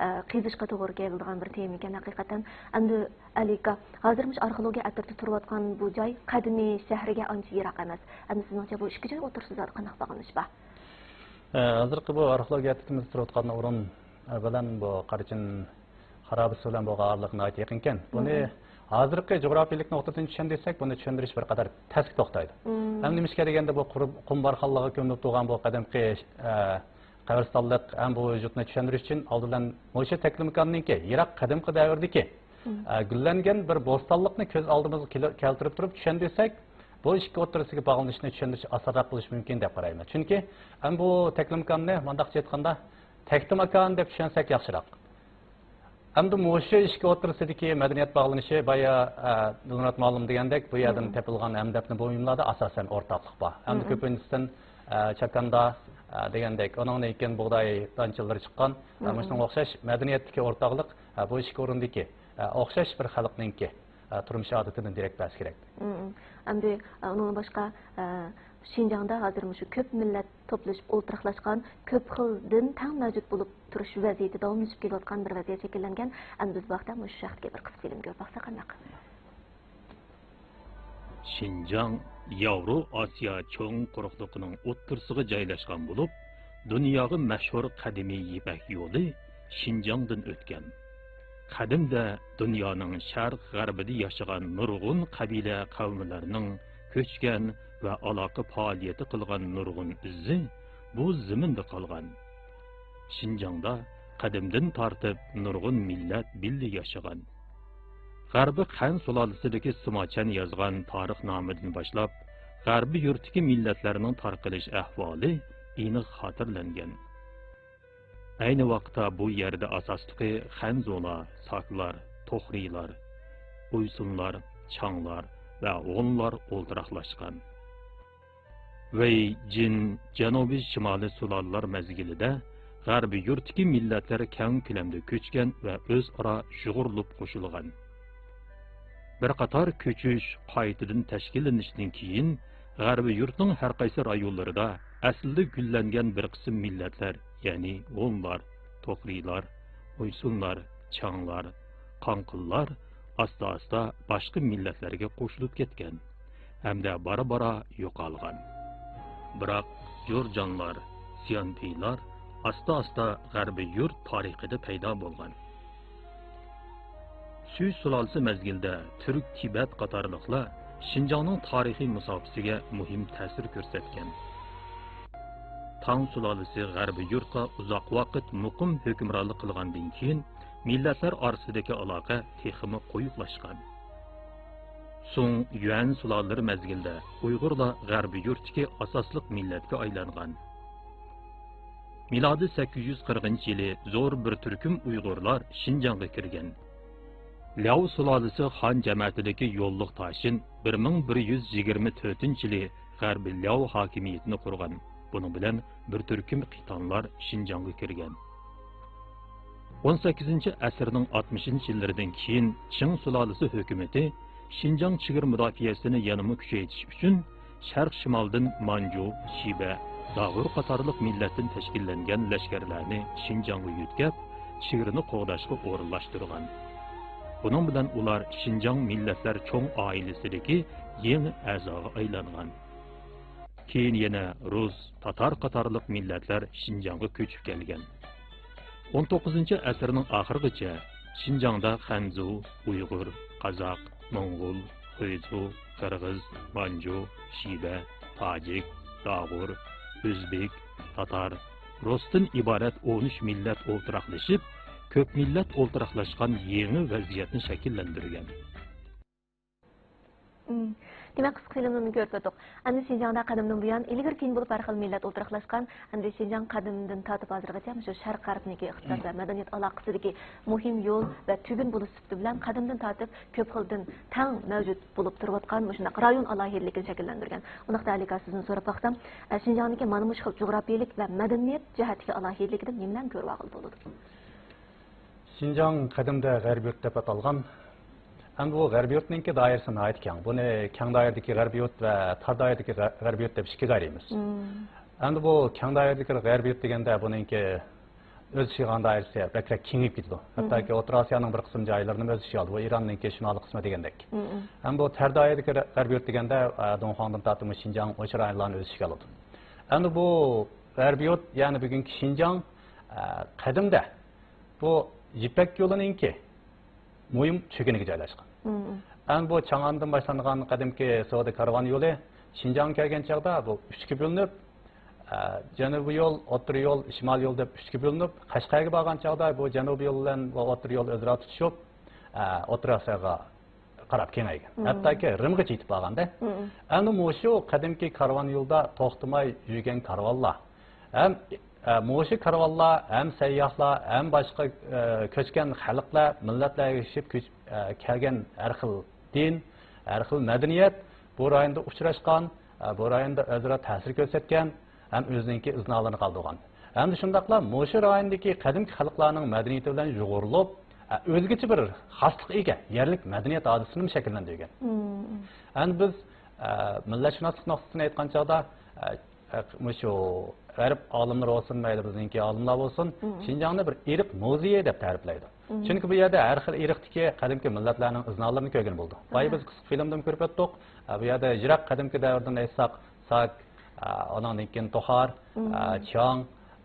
ئە، قېزىشقا توغرا كېلىدىغان بىر تېما ئىكەن ھەقىقەتەن. ئەمدى ئەلى ئاكا، ھازىر مۇشۇ ئارخېئولوگىيە ئەترىتى تۇرۇۋاتقان بۇ جاي قەدىمىي شەھەرگە ئانچە يىراق ئەمەس. ئەمدى سىزنىڭچە بۇ ئىككى جاي ئوتتۇرىسىدا قانداق باغلىنىش بار؟ ئە، ھازىرقى بۇ ئارخېئولوگىيە ئەترىتىمىز تۇرۇۋاتقان ئورۇن، ئە، بىلەن بۇ قاراچىن خارابىسى بىلەن بۇ غارلىق ناھايىتى يېقىنكەن. بۇنى ھازىرقى جۇغراپىيەلىك نۇقتىدىن چۈشەندۈرسەك، بۇنى چۈشەندۈرۈش بىر قەدەر تەسكە توختايدۇ. ھەم نېمىشقا دېگەندە، بۇ قۇر-، قۇم بارخانلىقىغا كۆمۈلۈپ تۇرغان بۇ قەدىمكى، ئە، قەبرىستانلىق ھەم بۇ ۋۇجۇدنى چۈشەندۈرۈش ئۈچۈن ئالدى بىلەن مۇشۇ تەكلىماكاننىڭكى يىراق قەدىمكى دەۋردىكى، ئە، گۈللەنگەن بىر بوستانلىقنى كۆز ئالدىمىزغا كېلە-، كەلتۈرۈپ تۇرۇپ چۈشەندۈرسەك، بۇ ئىككى ئوتتۇرىسىدىكى باغلىنىشنى چۈشەندۈرۈش ئاسانراق بولۇشى مۇمكىن دەپ قارايمەن. چۈنكى ھەم بۇ تەكلىماكاننى مۇنداقچە ئېيتقاندا، تەكلىماكان دەپ چۈشەنسەك ياخشىراق. ئەمدى مۇشۇ ئىككى ئوتتۇرىسىدىكى مەدەنىيەت باغلىنىشى بايا، ئە، دىلمۇرات مۇئەللىم دېگەندەك، بۇ يەردىن تېپىلغان ھەمدەپنە بۇيۇملاردا ئاساسەن ئورتاقلىق بار. ئەمدى كۆپىنچىسىدىن، ئە، چاكاندا، ئە، دېگەندەك، ئۇنىڭدىن كېيىن بۇغداي دانچىلىرى چىققان، ئە، مۇشۇنىڭغا ئوخشاش مەدەنىيەتتىكى ئورتاقلىق، ئە، بۇ ئىككى ئورۇندىكى، ئە، ئوخشاش بىر خەلقنىڭكى، ئە، تۇرمۇش ئادىتىدىن دېرەك بەرسە كېرەك. ئەمدى، ئە، ئۇنىڭدىن باشقا، ئە، شىنجاڭدا ھازىر مۇشۇ كۆپ مىللەت توپلىشىپ ئولتۇراقلاشقان، كۆپ خىل دىن تەڭ مەۋجۇت بولۇپ تۇرۇش ۋەزىيىتى داۋاملىشىپ كېلىۋاتقان بىر ۋەزىيەت شەكىللەنگەن. ئەمدى بىز بۇ ھەقتە مۇشۇ ھەقتىكى بىر قىسقا فىلىم كۆرۈپ باقساق قانداق؟ شىنجاڭ ياۋرو ئاسىيا چوڭ قۇرۇقلۇقىنىڭ ئوتتۇرىسىغا جايلاشقان بولۇپ، دۇنياغا مەشھۇر قەدىمىي يىپەك يولى شىنجاڭدىن ئۆتكەن. قەدىمدە دۇنيانىڭ شەرق غەربىدە ياشىغان نۇرغۇن قەبىلە قەۋملەرنىڭ كۆچكەن ۋە ئالاقە پائالىيىتى قىلغان نۇرغۇن ئىزى بۇ زېمىندا قالغان. شىنجاڭدا قەدىمدىن تارتىپ نۇرغۇن مىللەت بىللە ياشىغان. غەربىي خەن سۇلالىسىدىكى سىماچەن يازغان تارىخنامىدىن باشلاپ، غەربىي يۇرتتىكى مىللەتلەرنىڭ تارقىلىش ئەھۋالى ئېنىق خاتىرىلەنگەن. ئەينى ۋاقىتتا بۇ يەردە ئاساسلىقى خەنزۇلار، ساكلار، توخرىيلار، ئۇيسۇنلار، چاڭلار ۋە ھونلار ئولتۇراقلاشقان. ۋېي، جىن، جەنۇبىي شىمالىي سۇلالىلار مەزگىلىدە غەربىي يۇرتتىكى مىللەتلەر كەڭ كۆلەمدە كۆچكەن ۋە ئۆزئارا يۇغۇرۇلۇپ قوشۇلغان. بىر قاتار كۆچۈش، قايتىدىن تەشكىللىنىشتىن كېيىن، غەربىي يۇرتنىڭ ھەر قايسى رايونلىرىدا ئەسلىدە گۈللەنگەن بىر قىسىم مىللەتلەر، يەنى ھونلار، توخرىيلار، ئۇيسۇنلار، چاڭلار، قاڭقىللار ئاستا-ئاستا باشقا مىللەتلەرگە قوشۇلۇپ كەتكەن ھەمدە بارا-بارا يوقالغان. بىراق جۇرجانلار، سيانپىيلار ئاستا-ئاستا غەربىي يۇرت تارىخىدا پەيدا بولغان. سۈي سۇلالىسى مەزگىلىدە تۈرك، تىبەت قاتارلىقلار شىنجاڭنىڭ تارىخىي مۇساپىسىگە مۇھىم تەسىر كۆرسەتكەن. تاڭ سۇلالىسى غەربىي يۇرتقا ئۇزاق ۋاقىت مۇقىم ھۆكۈمرانلىق قىلغاندىن كېيىن، مىللەتلەر ئارىسىدىكى ئالاقە تېخىمۇ قويۇقلاشقان. سۇڭ، يۈەن سۇلالىلىرى مەزگىلىدە ئۇيغۇرلار غەربىي يۇرتتىكى ئاساسلىق مىللەتكە ئايلانغان. مىلادىي سەككىز يۈز قىرىقىنچى يىلى زور بىر تۈركۈم ئۇيغۇرلار شىنجاڭغا كىرگەن. لياۋ سۇلالىسى خان جەمەتىدىكى يوللۇق تاشىن بىر مىڭ بىر يۈز يىگىرمە تۆتىنچى يىلى غەربىي لياۋ ھاكىمىيىتىنى قۇرغان. بۇنىڭ بىلەن بىر تۈركۈم قىتانلار شىنجاڭغا كىرگەن. ئون سەككىزىنچى ئەسىرنىڭ ئاتمىشىنچى يىللىرىدىن كېيىن چىڭ سۇلالىسى ھۆكۈمىتى شىنجاڭ چېگرا مۇداپىئەسىنى يەنىمۇ كۈچەيتىش ئۈچۈن، شەرق شىمالدىن مانجۇ، شىبە، داغۇر قاتارلىق مىللەتتىن تەشكىللەنگەن لەشكەرلەرنى شىنجاڭغا يۆتكەپ، چېگرىنى قوغداشقا ئورۇنلاشتۇرغان. بۇنىڭ بىلەن ئۇلار شىنجاڭ مىللەتلەر چوڭ ئائىلىسىدىكى يېڭى ئەزاغا ئايلانغان. كېيىن يەنە رۇس، تاتار قاتارلىق مىللەتلەر شىنجاڭغا كۆچۈپ كەلگەن. ئون توققۇزىنچى ئەسىرنىڭ ئاخىرىغىچە شىنجاڭدا خەنزۇ، ئۇيغۇر، قازاق، موڭغۇل، خۇيزۇ، قىرغىز، مانجۇ، شىبە، تاجىك، داغۇر، ئۆزبېك، تاتار، رۇستىن ئىبارەت ئون ئۈچ مىللەت ئولتۇراقلىشىپ، كۆپ مىللەت ئولتۇراقلاشقان يېڭى ۋەزىيەتنى شەكىللەندۈرگەن. مم. دېمەك، قىسقا فىلىمنى كۆرۈپ ئۆتتۇق. ئەمدى شىنجاڭدا قەدىمدىن بۇيان ئىلگىرى كېيىن بولۇپ ھەر خىل مىللەت ئولتۇراقلاشقان. ئەمدى شىنجاڭ قەدىمدىن تارتىپ ھازىرغىچە مۇشۇ شەرق غەربنىڭكى ئىقتىساد ۋە مەدەنىيەت ئالاقىسىدىكى مۇھىم يول ۋە تۈگۈن بولۇش سۈپىتى بىلەن قەدىمدىن تارتىپ كۆپ خىل دىن تەڭ مەۋجۇت بولۇپ تۇرۇۋاتقان مۇشۇنداق رايون ئالاھىدىلىكىنى شەكىللەندۈرگەن. ئۇنداقتا ئەلى ئاكا سىزدىن سوراپ باقسام، ئە، شىنجاڭدىكى مانا مۇشۇ خىل جۇغراپىيەلىك ۋە مەدەنىيەت جەھەتتىكى ئالاھىدىلىكىدىن نېمىلەرنى كۆرۈۋالغىلى بولىدۇ؟ شىنجاڭ قەدىمدە غەربىي يۇرت دەپ ئاتالغان. ئەمدى بۇ غەربىي يۇرتنىڭكى دائىرىسى ناھايىتى كەڭ. بۇنى كەڭ دائىرىدىكى غەربىي يۇرت ۋە تار دائىرىدىكى غە-، غەربىي يۇرت دەپ ئىككىگە ئايرىيمىز. مم. ئەمدى بۇ كەڭ دائىرىدىكى غەربىي يۇرت دېگەندە بۇنىڭكى ئۆز ئىچىگە ئالغان دائىرىسى بەكرەك كېڭىيىپ كېتىدۇ. ھەتتاكى ئوتتۇرا ئاسىيانىڭ بىر قىسىم جايلىرىنىمۇ ئۆز ئىچىگە ئالىدۇ. بۇ ئىراننىڭكى شىمالىي قىسمى دېگەندەك. مم. ھەم بۇ تەر دائىرىدىكى غەربىي يۇرت دېگەندە، ئە، دۇڭخۇاڭدىن تارتىپ شىنجاڭ، ئويچان رايونلارنى ئۆز ئىچىگە ئالىدۇ. ئەمدى بۇ غەربىي يۇرت، يەنى بۈگۈنكى شىنجاڭ، ئە، قەدىمدە بۇ يىپەك يولىنىڭكى مۇھىم چۆكۈنىگە جايلاشقان. مم. ئەمدى بۇ چاڭئاندىن باشلانغان قەدىمكى سودا كارۋان يولى شىنجاڭغا كەلگەن چاغدا بۇ ئۈچكە بۆلۈنۈپ، ئە، جەنۇبىي يول، ئوتتۇرا يول، شىمالىي يول دەپ ئۈچكە بۆلۈنۈپ، قەشقەرگە بارغان چاغدا بۇ جەنۇبىي يول بىلەن بۇ ئوتتۇرا يول ئۆزئارا تۇتىشىپ، ئە، ئوتتۇرا ئاسىياغا قاراپ كېڭەيگەن. مم. ھەتتاكى رىمغىچە يېتىپ بارغاندا. مم. ئەمدى مۇشۇ قەدىمكى كارۋان يولدا توختىماي يۈرگەن كارۋانلار ھەم، ئە، مۇشۇ كارۋانلار ھەم سەيياھلار ھەم باشقا، ئە، كۆچكەن خەلقلەر، مىللەتلەر ئېرىشىپ كۆچۈپ، ئە، كەلگەن ھەر خىل دىن، ھەر خىل مەدەنىيەت بۇ رايوندا ئۇچراشقان، ئە، بۇ رايوندا ئۆزئارا تەسىر كۆرسەتكەن ھەم ئۆزىنىڭكى ئىزنالىرىنى قالدۇرغان. ھەمدە شۇنداقلا مۇشۇ رايوندىكى قەدىمكى خەلقلەرنىڭ مەدەنىيىتى بىلەن يۇغۇرۇلۇپ، ئە، ئۆزگىچە بىر خاسلىققا ئىگە يەرلىك مەدەنىيەت ھادىسىسىنى شەكىللەندۈرگەن. مم. ئەمدى بىز، ئە، مىللەتشۇناسلىق نۇقتىسىدىن ئېيتقان چاغدا، ئە، ئە، مۇشۇ غەرب ئالىملىرى بولسۇن، مەيلى بىزنىڭكى ئالىملار بولسۇن، مم. شىنجاڭنى بىر ئىرق مۇزېيى دەپ تەرىپلەيدۇ. مم. چۈنكى بۇ يەردە ھەر خىل ئىرقتىكى قەدىمكى مىللەتلەرنىڭ ئىزنالىرىنى كۆرگىلى بولىدۇ. بايا بىز قىسقا فىلىمدىمۇ كۆرۈپ ئۆتتۇق. ئە، بۇ يەردە يىراق قەدىمكى دەۋردىن ئېيتساق، ساك، ئە، ئۇنىڭدىن كېيىن توخار، مم. ئە، چياڭ،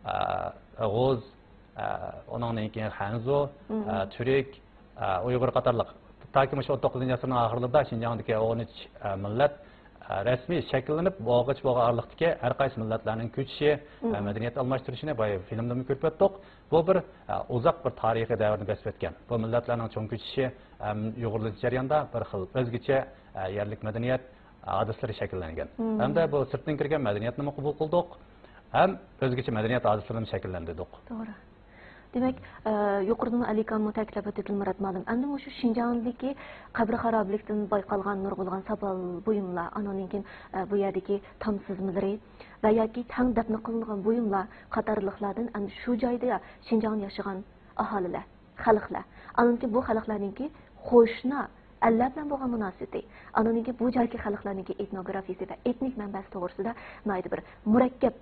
ئە، غوز، ئە، ئۇنىڭدىن كېيىن خەنزۇ، مم. ئە، تۈرك، ئە، ئۇيغۇر قاتارلىق. تاكى مۇشۇ ئون توققۇزىنچى ئەسىرنىڭ ئاخىرلىرىدا شىنجاڭدىكى ئون ئۈچ، ئە، مىللەت، ئە، رەسمىي شەكىللىنىپ، بولغۇچە بولغان ئارىلىقتىكى ھەر قايسى مىللەتلەرنىڭ كۆچۈشى، ئە، مم. مەدەنىيەت ئالماشتۇرۇشىنى بايا فىلىمدىمۇ كۆرۈپ ئۆتتۇق. بۇ بىر، ئە، ئۇزاق بىر تارىخىي دەۋرنى بەسىپ ئۆتكەن. بۇ مىللەتلەرنىڭ چوڭ كۆچۈشى ھەم يۇغۇرۇلۇش جەريانىدا بىر خىل ئۆزگىچە، ئە، يەرلىك مەدەنىيەت ھادىسىلىرى شەكىللەنگەن. مم. ھەمدە بۇ سىرتتىن كىرگەن مەدەنىيەتنىمۇ قوبۇل قىلدۇق. ھەم ئۆزگىچە مەدەنىيەت ھادىسىلىرىنى شەكىللەندۈردۇق. توغرا. دېمەك، ئە، يۇقىرىدىن ئەلىكانمۇ تەكىتلەپ ئۆتتى، دىلمۇرات مۇئەللىم. ئەمدى مۇشۇ شىنجاڭدىكى قەبرە خارابىلىكتىن بايقالغان نۇرغۇنلىغان ساپال بۇيۇملار، ئانىڭدىن كېيىن، ئە، بۇ يەردىكى تام سىزمىلىرى ۋە ياكى تەڭ دەپنە قىلىنغان بۇيۇملار قاتارلىقلاردىن ئەمدى شۇ جايدا شىنجاڭدا ياشىغان ئاھالىلەر، خەلقلەر. ئاندىن كېيىن بۇ خەلقلەرنىڭكى قوشنا ئەللەر بىلەن بولغان مۇناسىۋىتى، ئاندىن كېيىن بۇ جايدىكى خەلقلەرنىڭكى ئېتنوگرافىيىسى ۋە ئېتنىك مەنبەسى توغرىسىدا ناھايىتى بىر مۇرەككەپ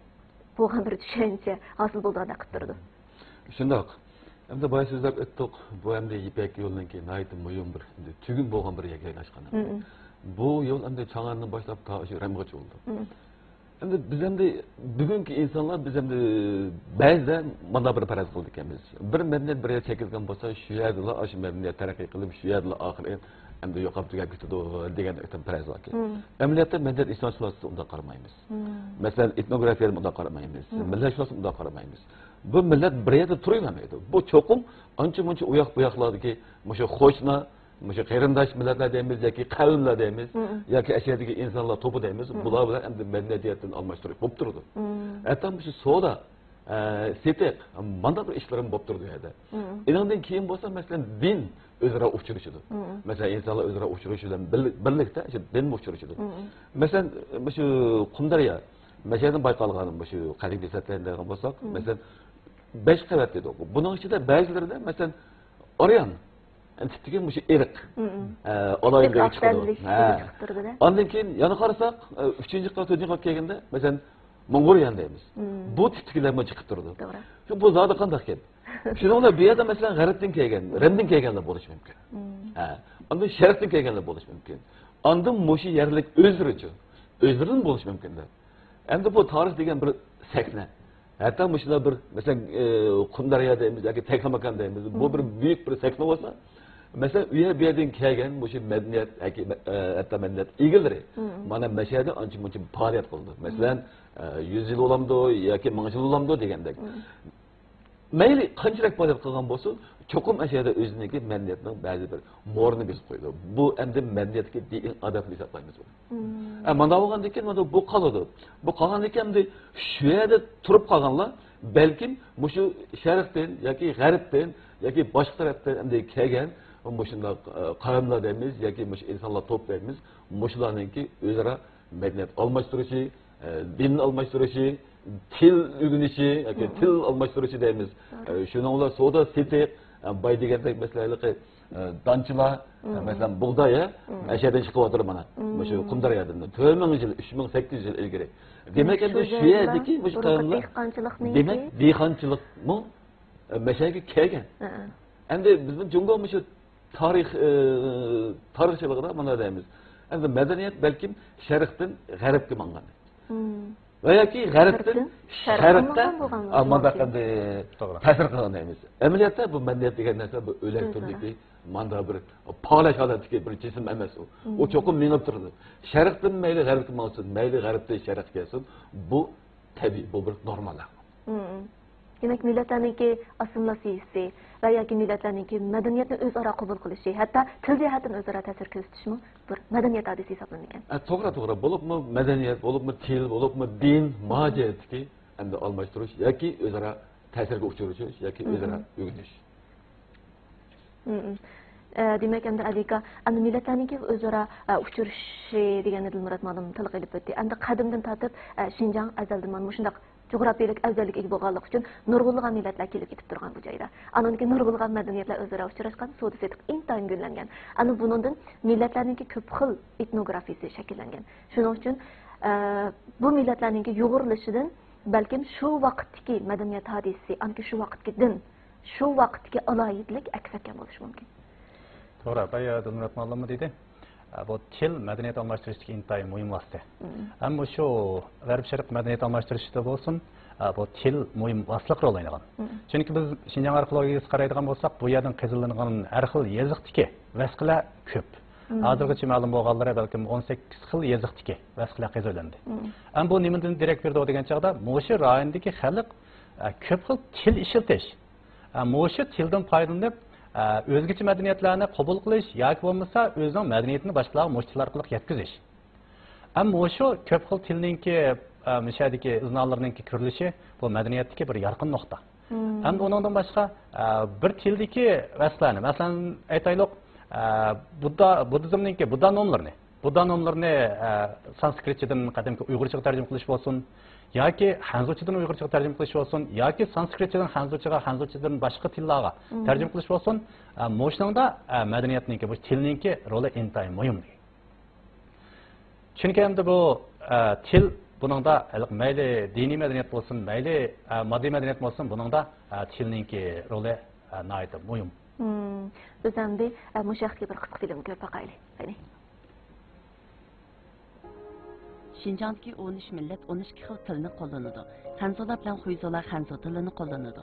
بولغان بىر چۈشەنچە ھاسىل بولىدىغاندەك قىلىپ تۇرىدۇ. شۇنداق. ئەمدى بايا سۆزلەپ ئۆتتۇق. بۇ ئەمدى يىپەك يولىنىڭكى ناھايىتى مۇھىم بىر، ئەمدى تۈگۈن بولغان بىر يەرگە ئايلاشقان. مم. بۇ يول ئەمدى چاڭئاندىن باشلاپ تا شۇ رەمغۇچ بولىدۇ. مم. ئەمدى بىز ئەمدى بۈگۈنكى ئىنسانلار بىز ئەمدى بەزىدە مانا بىر پەرەز قىلىدىكەنمىز. بىر مەدەنىيەت بىر يەرگە چېكىنگەن بولسا، شۇ يەردىلا شۇ مەدەنىيەت تەرەققىي قىلىپ، شۇ يەردىلا ئاخىرى ئەمدى يوقاپ تۈگەپ كېتىدۇ دېگەن پەرەز باركەن. مم. ئەمەلىيەتتە مەدەنىيەت ئىنسانشۇناسلىقتا ئۇنداق قارىمايمىز. مم. مەسىلەن، ئېتنوگرافىيەدە ئۇنداق قارىمايمىز. مم. مىللەتشۇناسلىقتا ئۇنداق قارىمايمىز. بۇ مىللەت بىر يەردە تۇرۇۋەرمەيدۇ. بۇ چوقۇم ئانچە-مۇنچە ئۇياق-بۇياقلاردىكى مۇشۇ قوشنا، مۇشۇ قېرىنداش مىللەتلەر دەيمىز ياكى قەۋملەر دەيمىز، مم. ياكى ئەشەدىكى ئىنسانلار توپى دەيمىز، مم. بۇلار بىلەن ئەمدى مەدەنىيەت جەھەتتىن ئالماشتۇرۇش بولۇپ تۇرىدۇ. مم. ھەتتا مۇشۇ سودا، ئە، سېتىق، مانداق بىر ئىشلىرىمۇ بولۇپ تۇرىدۇ ئۇ يەردە. مم. ئېنىڭدىن كېيىن بولسا، مەسىلەن، دىن ئۆزئارا ئۇچرىشىدۇ. مم. مەسىلەن، ئىنسانلار ئۆزئارا ئۇچرىشىشى بىلەن بىل-، بىرلىكتە شۇ دىنمۇ ئۇچرىشىدۇ. مم. مەسىلەن، مۇشۇ قۇمدەريا، مەشەدىن بايقالغان مۇشۇ قەدىمكى سەتلەرنى دەيدىغان بولساق، مم. مەسىلەن، بەش قەۋەت دېدۇق. بۇنىڭ ئىچىدە بەزىلىرىدە، مەسىلەن، ئاريان، يەنى تىپتىكى مۇشۇ ئىرق، مم. ئە، ئالاھىدىلىكى چىقىدۇ. ھە. ئاندىن كېيىن يەنە قارىساق، ئە، ئۈچىنچى قەۋەت، تۆتىنچى قەۋەتكە كەلگەندە، مەسىلەن، موڭغۇليان دەيمىز. مم. بۇ تىپتىكىلەرمۇ چىقىپ تۇرىدۇ. توغرا. شۇ بۇ زادى قانداقكەن؟ شۇنىڭ بىلەن بۇ يەردە، مەسىلەن، غەربتىن كەلگەن، رىمدىن كەلگەنلەر بولۇشى مۇمكىن. مم. ھە. ئاندىن شەرقتىن كەلگەنلەر بولۇشى مۇمكىن. ئاندىن مۇشۇ يەرلىك ئۆزلىرىچۇ، ئۆزلىرىدىن بولۇشى مۇمكىن دەپ. ئەمدى بۇ تارىخ دېگەن بىر سەھنە. ھەتتا مۇشۇنداق بىر، مەسىلەن، ئى، قۇمدەريا دەيمىز ياكى تەكلىماكان دەيمىز. بۇ بىر بۈيۈك بىر سەھنە بولسا، مەسىلەن، ئۇ يەر، بۇ يەردىن كەلگەن مۇشۇ مەدەنىيەت ياكى، ئە، ھەتتا مەدەنىيەت ئىگىلىرى مانا مەشەدە ئانچە مۇنچە پائالىيەت قىلىدۇ. مەسىلەن، ئە، يۈز يىل بولامدۇ ياكى مىڭ يىل بولامدۇ دېگەندەك. مەيلى قانچىلىك پائالىيەت قىلغان بولسۇن، چوقۇم ئەشەدە ئۆزىنىڭكى مەدەنىيەتنىڭ بەزى بىر مورىنى بېسىپ قويىدۇ. بۇ ئەمدى مەدەنىيەتتىكى دىنىي ئادەت دەپ ھېسابلايمىز بۇنى. مم. ئە، مانا بولغاندىن كېيىن مانا بۇ قالىدۇ. بۇ قالغاندىن كېيىن ئەمدى شۇ يەردە تۇرۇپ قالغانلار بەلكىم مۇشۇ شەرقتىن ياكى غەربتىن ياكى باشقا تەرەپتىن ئەمدى كەلگەن مۇشۇنداق، ئە، قەۋملەر دەيمىز ياكى مۇشۇ ئىنسانلار توپ دەيمىز، مۇشۇلارنىڭكى ئۆزئارا مەدەنىيەت ئالماشتۇرۇشى، ئە، دىن ئالماشتۇرۇشى، تىل ئۆگىنىشى ياكى تىل ئالماشتۇرۇشى دەيمىز. ئە، شۇنىڭ بىلەن سودا سېتىق، ئە، باي دېگەندەك مەسىلەن، ھېلىقى ئە، دانچىلار، مەسىلەن، بۇغداي، ئە، مەشەدىن چىقىۋاتىدۇ مانا. مۇشۇ قۇمدەريادىن. تۆت مىڭ يىل، ئۈچ مىڭ، سەككىز يۈز يىل ئىلگىرى. دېمەك، ئەمدى شۇ يەردىكى مۇشۇ قەۋملەر، دېمەك، دېھقانچىلىقمۇ، ئە، مەشەگە كەلگەن. ئەمدى بىزنىڭ جۇڭگو مۇشۇ تارىخ، ئە، تارىخچىلىقىدا مانا دەيمىز. ئەمدى مەدەنىيەت بەلكىم شەرقتىن غەربكە ماڭغان. ۋە ياكى غەربتىن شەرققە، ئا، مانداق ئەمدى تەسىر قىلغان دەيمىز. ئەمەلىيەتتە بۇ مەدەنىيەت دېگەن نەرسە بۇ ئۆلەك تۈردىكى مانداق بىر پالەچ ھالەتتىكى بىر جىسىم ئەمەس ئۇ. ئۇ چوقۇم مېڭىپ تۇرىدۇ. شەرقتىن مەيلى غەربكە ماڭسۇن، مەيلى غەربتىن شەرققە كەلسۇن، بۇ تەبىئىي، بۇ بىر نورمال ئەھۋال. دېمەك، مىللەتلەرنىڭكى ئاسسىمىلياتسىيىسى ۋە ياكى مىللەتلەرنىڭكى مەدەنىيەتنى ئۆزئارا قوبۇل قىلىشى، ھەتتا تىل جەھەتتىن ئۆزئارا تەسىر كۆرسىتىشىمۇ بىر مەدەنىيەت ھادىسىسى ھېسابلىنىدىكەن. ئە، توغرا، توغرا. بولۇپمۇ مەدەنىيەت، بولۇپمۇ تىل، بولۇپمۇ دىن، ما جەھەتتىكى ئەمدى ئالماشتۇرۇش ياكى ئۆزئارا تەسىرگە ئۇچرىشىش ياكى ئۆزئارا ئۆگىنىش. ئە، دېمەك، ئەمدى ئەلىكا، ئەمدى مىللەتلەرنىڭكى ئۆزئارا، ئە، ئۇچرىشىشى دېگەننى دىلمۇرات مۇئەللىم تىلغا ئېلىپ ئۆتتى. ئەمدى قەدىمدىن تارتىپ، ئە، شىنجاڭ ئەزەلدىن مانا مۇشۇنداق جۇغراپىيەلىك ئەۋزەللىككە ئىگە بولغانلىقى ئۈچۈن نۇرغۇنلىغان مىللەتلەر كېلىپ كېتىپ تۇرغان بۇ جايدا. ئاندىن كېيىن نۇرغۇنلىغان مەدەنىيەتلەر ئۆزئارا ئۇچراشقان، سودا سېتىق ئىنتايىن گۈللەنگەن. ئەنە بۇنىڭدىن مىللەتلەرنىڭكى كۆپ خىل ئېتنوگرافىيىسى شەكىللەنگەن. شۇنىڭ ئۈچۈن، ئە، بۇ مىللەتلەرنىڭكى يۇغۇرۇلۇشىدىن بەلكىم شۇ ۋاقىتتىكى مەدەنىيەت ھادىسىسى، ئاندىن كېيىن شۇ ۋاقىتتىكى دىن، شۇ ۋاقىتتىكى ئالاھىدىلىك ئەكس ئەتكەن بولۇشى مۇمكىن. توغرا، بايا دىلمۇرات مۇئەللىممۇ دېدى. ئە، بۇ تىل مەدەنىيەت ئالماشتۇرۇشتىكى ئىنتايىن مۇھىم ۋاسىتە. ھەم مۇشۇ غەرب شەرق مەدەنىيەت ئالماشتۇرۇشىدا بولسۇن، ئە، بۇ تىل مۇھىم ۋاسىتىلىق رول ئوينىغان. چۈنكى بىز شىنجاڭ ئارخېئولوگىيىسىغا قارايدىغان بولساق، بۇ يەردىن قېزىلىنغان ھەر خىل يېزىقتىكى ۋەسقىلەر كۆپ. ھازىرغىچە مەلۇم بولغانلىرى بەلكىم ئون سەككىز خىل يېزىقتىكى ۋەسقىلەر قېزىۋېلىندى. ئەمما بۇ نېمىدىن دېرەك بېرىدۇ دېگەن چاغدا، مۇشۇ رايوندىكى خەلق، ئە، كۆپ خىل تىل ئىشلىتىش، ئە، مۇشۇ تىلدىن پايدىلىنىپ، ئە، ئۆزگىچە مەدەنىيەتلەرنى قوبۇل قىلىش ياكى بولمىسا ئۆزىنىڭ مەدەنىيىتىنى باشقىلارغا مۇشۇ تىل ئارقىلىق يەتكۈزىش. ئەمما مۇشۇ كۆپ خىل تىلنىڭكى، ئە، مۇشۇ يەردىكى ئىزنالىرىنىڭكى كۆرۈلۈشى بۇ مەدەنىيەتتىكى بىر يارقىن نۇقتا. ئەمدى ئۇنىڭدىن باشقا، ئە، بىر تىلدىكى ۋەسىقلەرنى، مەسىلەن، ئېيتايلۇق، ئە، بۇددا، بۇددىزمنىڭكى بۇددا نوملىرىنى، بۇددا نوملىرىنى، ئە، سانسكرىتچىدىن قەدىمكى ئۇيغۇرچىغا تەرجىمە قىلىش بولسۇن، ياكى خەنزۇچىدىن ئۇيغۇرچىغا تەرجىمە قىلىش بولسۇن، ياكى سانسكرىتچىدىن خەنزۇچىغا، خەنزۇچىدىن باشقا تىللارغا تەرجىمە قىلىش بولسۇن، ئە، مۇشۇنىڭدا، ئە، مەدەنىيەتنىڭكى، بۇ تىلنىڭكى رولى ئىنتايىن مۇھىم. چۈنكى ئەمدى بۇ، ئە، تىل بۇنىڭدا ھېلىقى مەيلى دىنىي مەدەنىيەت بولسۇن، مەيلى، ئە، ماددىي مەدەنىيەت بولسۇن، بۇنىڭدا، ئە، تىلنىڭكى رولى، ئە، ناھايىتى مۇھىم. مم. بىز ئەمدى، ئە، مۇشۇ ھەقتىكى بىر قىسقا فىلىمنى كۆرۈپ باقايلى. قېنى. شىنجاڭدىكى ئون ئۈچ مىللەت ئون ئىككى خىل تىلنى قوللىنىدۇ. خەنزۇلار بىلەن خۇيزۇلار خەنزۇ تىلىنى قوللىنىدۇ.